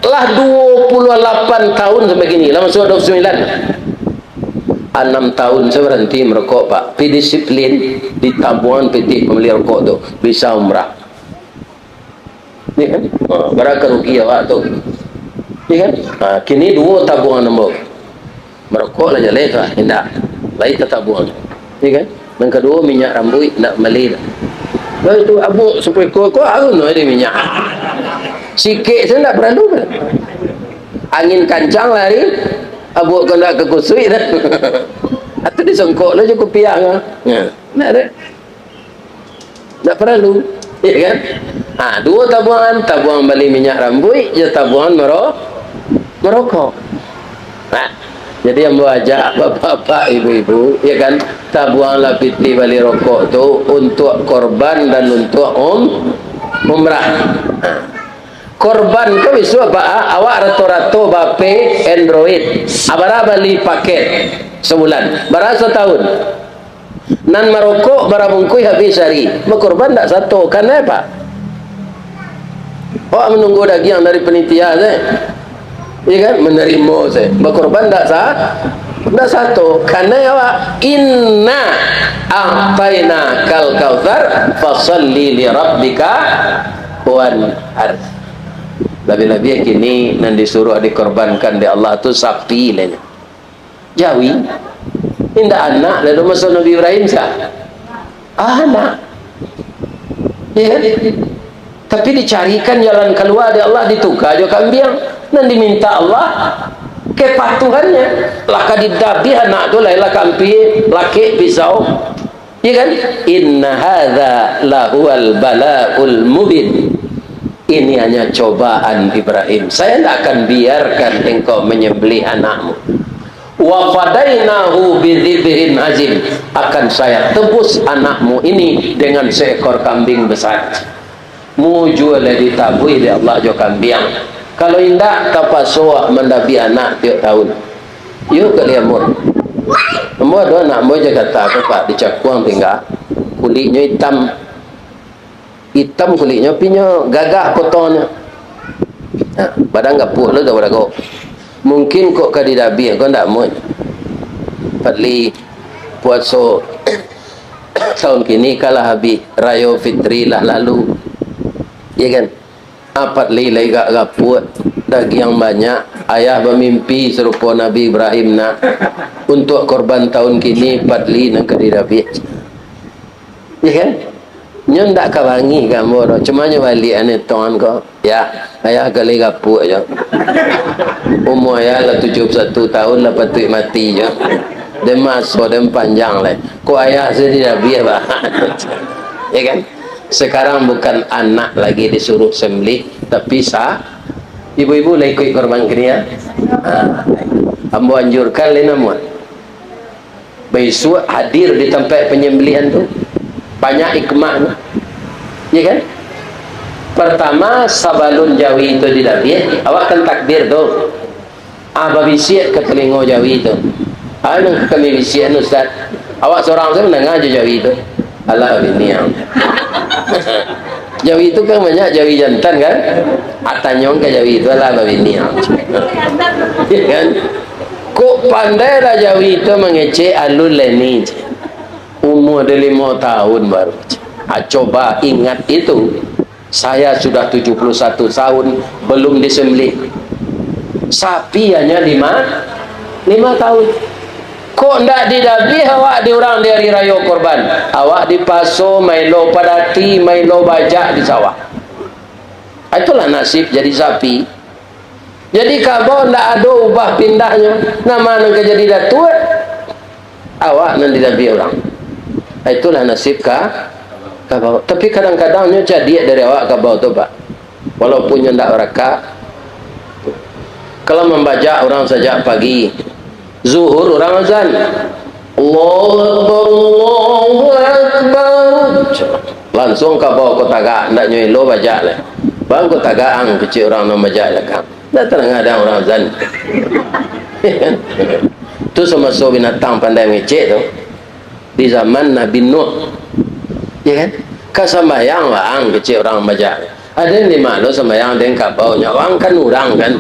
lah dua puluh lapan tahun sampai kini, lah masuk dua puluh sembilan. Anam tahun saya baranti marokok, Pak. Pi disiplin, ditabuang pitih pambali rokok tu. Bisa umrah. Ni kan? Ha, bara ka rugi awak tu. Ni kan? Ha, kini duo tabuangan ambo. Marokok lah jaleh tu lah. Indak. Lai tatabuang. Ni kan? Nan kaduo, minyak rambuik indak mambali lah. Lalu tu abuak sapuiko ko, arun lah di minyak. Sikik sajo indak paralu kan? Angin kancang lari, abuak ko ndak ka kusuik dah. Atau disongkok lah jo kupiah ka. Ya. Ndak ada. Ndak paralu, ya kan? Ha, duo tabuangan, tabuang bali minyak rambuik, jo tabuangan maro-, marokok. Nah, jadi ambo ajak bapak-bapak, ibu-ibu, ya kan? Tabuanglah pitih bali rokok tu untuak korban dan untuak um-, umrah. Ha. Korban tu bisuak, Pak, ah, awak rato-rato ba-H P Android. Ah, bara bali paket sabulan? Bara satahun? Nan marokok bara bungkuih habih sahari. Bakorban ndak sato? Kanai, Pak. Awak manunggu dagiang dari panitia se. Iya kan? Manarimo se. Bakorban ndak sa-, ndak sato. Kanai awak, "Inna a'tainakal kautsar, fasalli li rabbika wanhar." Labiah-labiah kini nan disuruah dikorbankan dek Allah tu sapi lah nyo. Jawi. Indak anak lah do maso Nabi Ibrahim sa. Anak. Ya kan? Tapi dicarikan jalan kalua dek Allah, dituka jo kambiang. Nan diminta Allah, kepatuhannya. Lah ka didabiah anak tu, lahilah ka ampia, lakek pisau. Ya kan? "Inna hadza lahuwal bala'ul mubin." Ini hanya cobaan Ibrahim. Saya tidak akan biarkan engkau menyembelih anakmu. "Wa fadainahu bidzibhin azim." Akan saya tebus anakmu ini dengan seekor kambing besar. Mujua lah ditabuih dek Allah jo kambiang. Kalau indak, tapaso awak mandabiah anak tiok tahun. Iyo kali ambo. Ambo ado anak ambo Jakarta tu, Pak, di Cakuang tingga. Kuliknyo itam. Itam kuliknyo, pinyo gagah kotonyo. Ha, badan gapuak lo dah barago. Mungkin kok ka didabiah ko ndak muat. Patli puaso tahun kini ka lah habih, rayo fitri lah lalu. Ya kan? Apat lai lai gak gapuak, dagiang banyak, ayah bamimpi sarupo Nabi Ibrahim nak, untuak korban tahun kini, patli nan ka didabiah. Ya kan? Nyo ndak ka bangih ka ambo doh, cuma nyo baliak aneh tongan ko. Ya, ayah ka lai gapuak jo. Umua ayah lah tujuah puluah satu tahun, lah patuik mati jo. Den maso den panjang lai. Ko ayah se didabiah, bah. Ya kan? Sekarang bukan anak lagi disuruh sembelih, tapi sa-, ibu-ibu lah ikuik korban kini, ya. Ha. Ambo anjurkan lai namuah. Baisuak hadir di tampek panyambalihan tu. Banyak hikmahnyo. Ya kan? Pertama, sabalun jawi tu didabiah, awak kan takbir tu. Ah, babisiak ka talingo jawi tu. Ah, nan kami bisiak anu, Ustaz. Awak sorang sajo mandanga jo jawi tu. Alah, babiniang. Jawi tu kan banyak jawi jantan kan? Ah, tanyong ka jawi tu, alah, babiniang. Ya kan? Kok Pandai lah Jawi tu mangecek alun lai ni. Umua dia limo tahun baru. Ah, coba ingat itu. Saya sudah tujuh puluh satu tahun belum disembelih. Sapi hanya lima, lima tahun. Kok ndak didabiah awak di urang di hari rayo korban? Awak dipaso mailo padati, mailo bajak di sawah. Itulah nasib jadi sapi. Jadi kabau ndak ado ubah pindahnyo. Nama nan ka jadi datuak? Awak nan didabiah urang. Itulah nasib ka, kabau. Tapi kadang-kadang nyo cadiak dari awak kabau tu, Pak. Walaupun nyo ndak barakak. Kalau mambajak urang sajak pagi, Zuhur urang azan. Allahu Akbar, Allahu Akbar. Lansuang kabau ko tagak, ndak nyo elo bajak lai. Bang ko tagak ang, kecek urang nan bajak di lakang. Ndak tadanga dek ang urang azan. Tu samaso binatang pandai mangecek tu. Di zaman Nabi Nuh. Ya kan? Ka sambayang waang, kecek urang bajak. Aden di ma lo sambayang, aden kabau nyo, waang kan urang kan.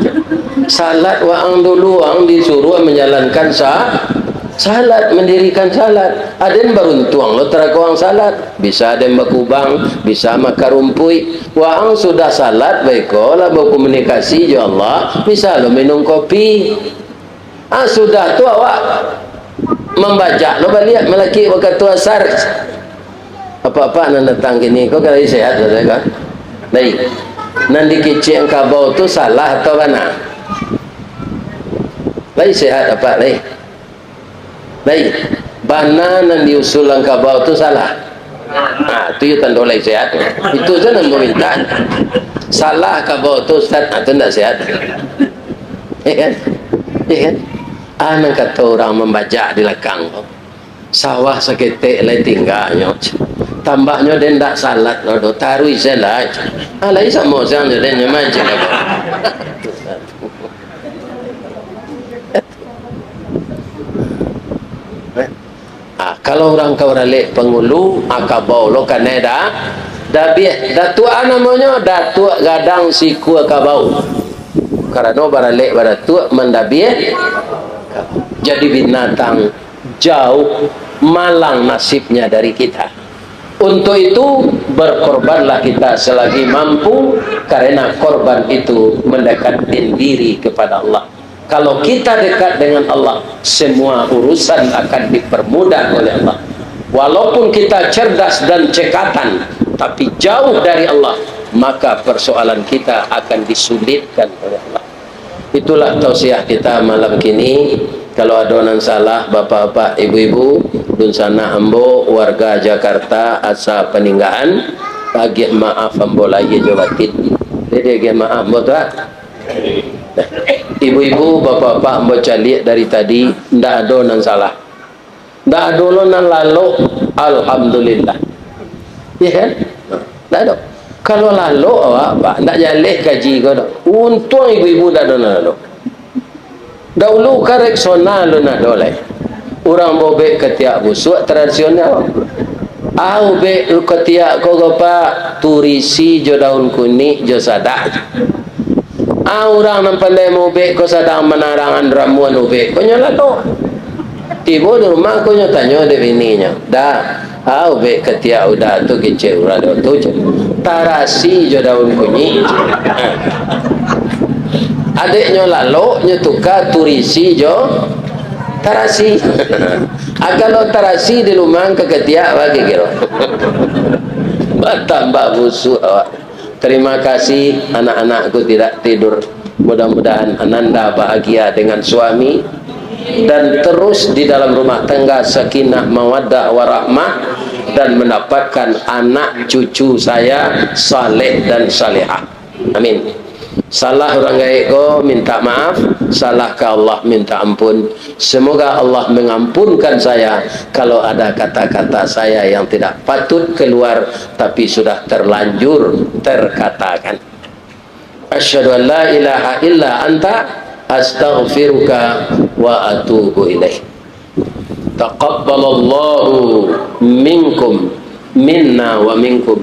Salat waang dulu, waang disuruah manjalankan sa-, salat, mandirikan salat. Aden baruntuang lo tarakoang salat. Bisa aden bakubang, bisa makan rumpuik. Waang sudah salat, baiko lah bakomunikasi jo Allah, bisa lo minum kopi. Ah, sudah tu awak mambajak lo baliak malakik wakatu asar. Apak-apak nan datang kini ko kan lai sehat, saudara kan? Lai. Nan dikecek kabau tu salah atau bana? Lai sehat apak, lai? Lai. Bana nan diusul kabau tu salah. Ah, tu yo tando lai sehat. Itu sajo nan maminta. Salah kabau tu, Ustaz, ah, tu ndak sehat. Ya kan? Ya kan? Ah, nan kato urang mambajak di lakang tu. Sawah saketek lai tingganyo. Tambaknyo den ndak salat lo do, taruih se lai. Ah, lai samo siang jo den nyaman cek. Ah, kalau urang ka baralek pangulu, ah, kabau lo kanai da-, dabiah. Datuak ah namonyo, Datuak Gadang Sikua Kabau. Karano baralek badatuak mandabiah. Jadi binatang jauh malang nasibnya dari kita. Untuk itu, berkorbanlah kita selagi mampu, karena korban itu mendekatkan diri kepada Allah. Kalau kita dekat dengan Allah, semua urusan akan dipermudah oleh Allah. Walaupun kita cerdas dan cekatan, tapi jauh dari Allah, maka persoalan kita akan disulitkan oleh Allah. Itulah tausiah kita malam kini. Kalau ado nan salah, bapak-bapak, ibu-ibu, dunsanak ambo, warga Jakarta, asa Paninggahan, agiah maaf ambo lahia jo batin. Jadi agiah maaf ambo tu, ah. Ibu-ibu, bapak-bapak, ambo caliak dari tadi, ndak ado nan salah. Ndak ado lo nan lalok, alhamdulillah. Iya kan? Ndak ado. Kalau lalok awak, Pak, ndak jaleh kaji ko doh. Untuang ibu-ibu ndak ado nan lalok. Daulu kan Rexona alun ado lai. Urang baubek katiak busuak tradisional. Ah, ubek katiak ko, ko, Pak, turisi jo daun kunik jo sadak. Ah, urang nan pandai maubek ko sadang manarangan ramuan ubek ko nyo lalok. Tibo di rumah ko nyo tanyo dek bininyo, "Da, ah, ubek katiak uda tu kecek urang tu," cek. "Tarasi jo daun kunyik." Adeknyo lalok, nyo tuka turisi jo tarasi. Ah, kalau tarasi di rumah ka katiak, bagi kiro. Batambah busuak awak. Terima kasih, anak-anakku tidak tidur. Mudah-mudahan Ananda bahagia dengan suami dan terus di dalam rumah tangga sakinah, mawaddah, warahmah, dan mendapatkan anak cucu saya saleh dan salehah. Amin. Salah urang gaek ko, minta maaf. Salah ka Allah, minta ampun. Semoga Allah mengampunkan saya kalau ada kata-kata saya yang tidak patut keluar, tapi sudah terlanjur terkatakan. Asyhadu an la ilaha illa anta, astaghfiruka wa atubu ilaik. Taqabbalallahu minkum, minna wa minkum.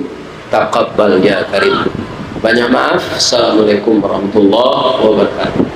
Taqabbal ya karim. Banyak maaf. Assalamualaikum warahmatullahi wabarakatuh.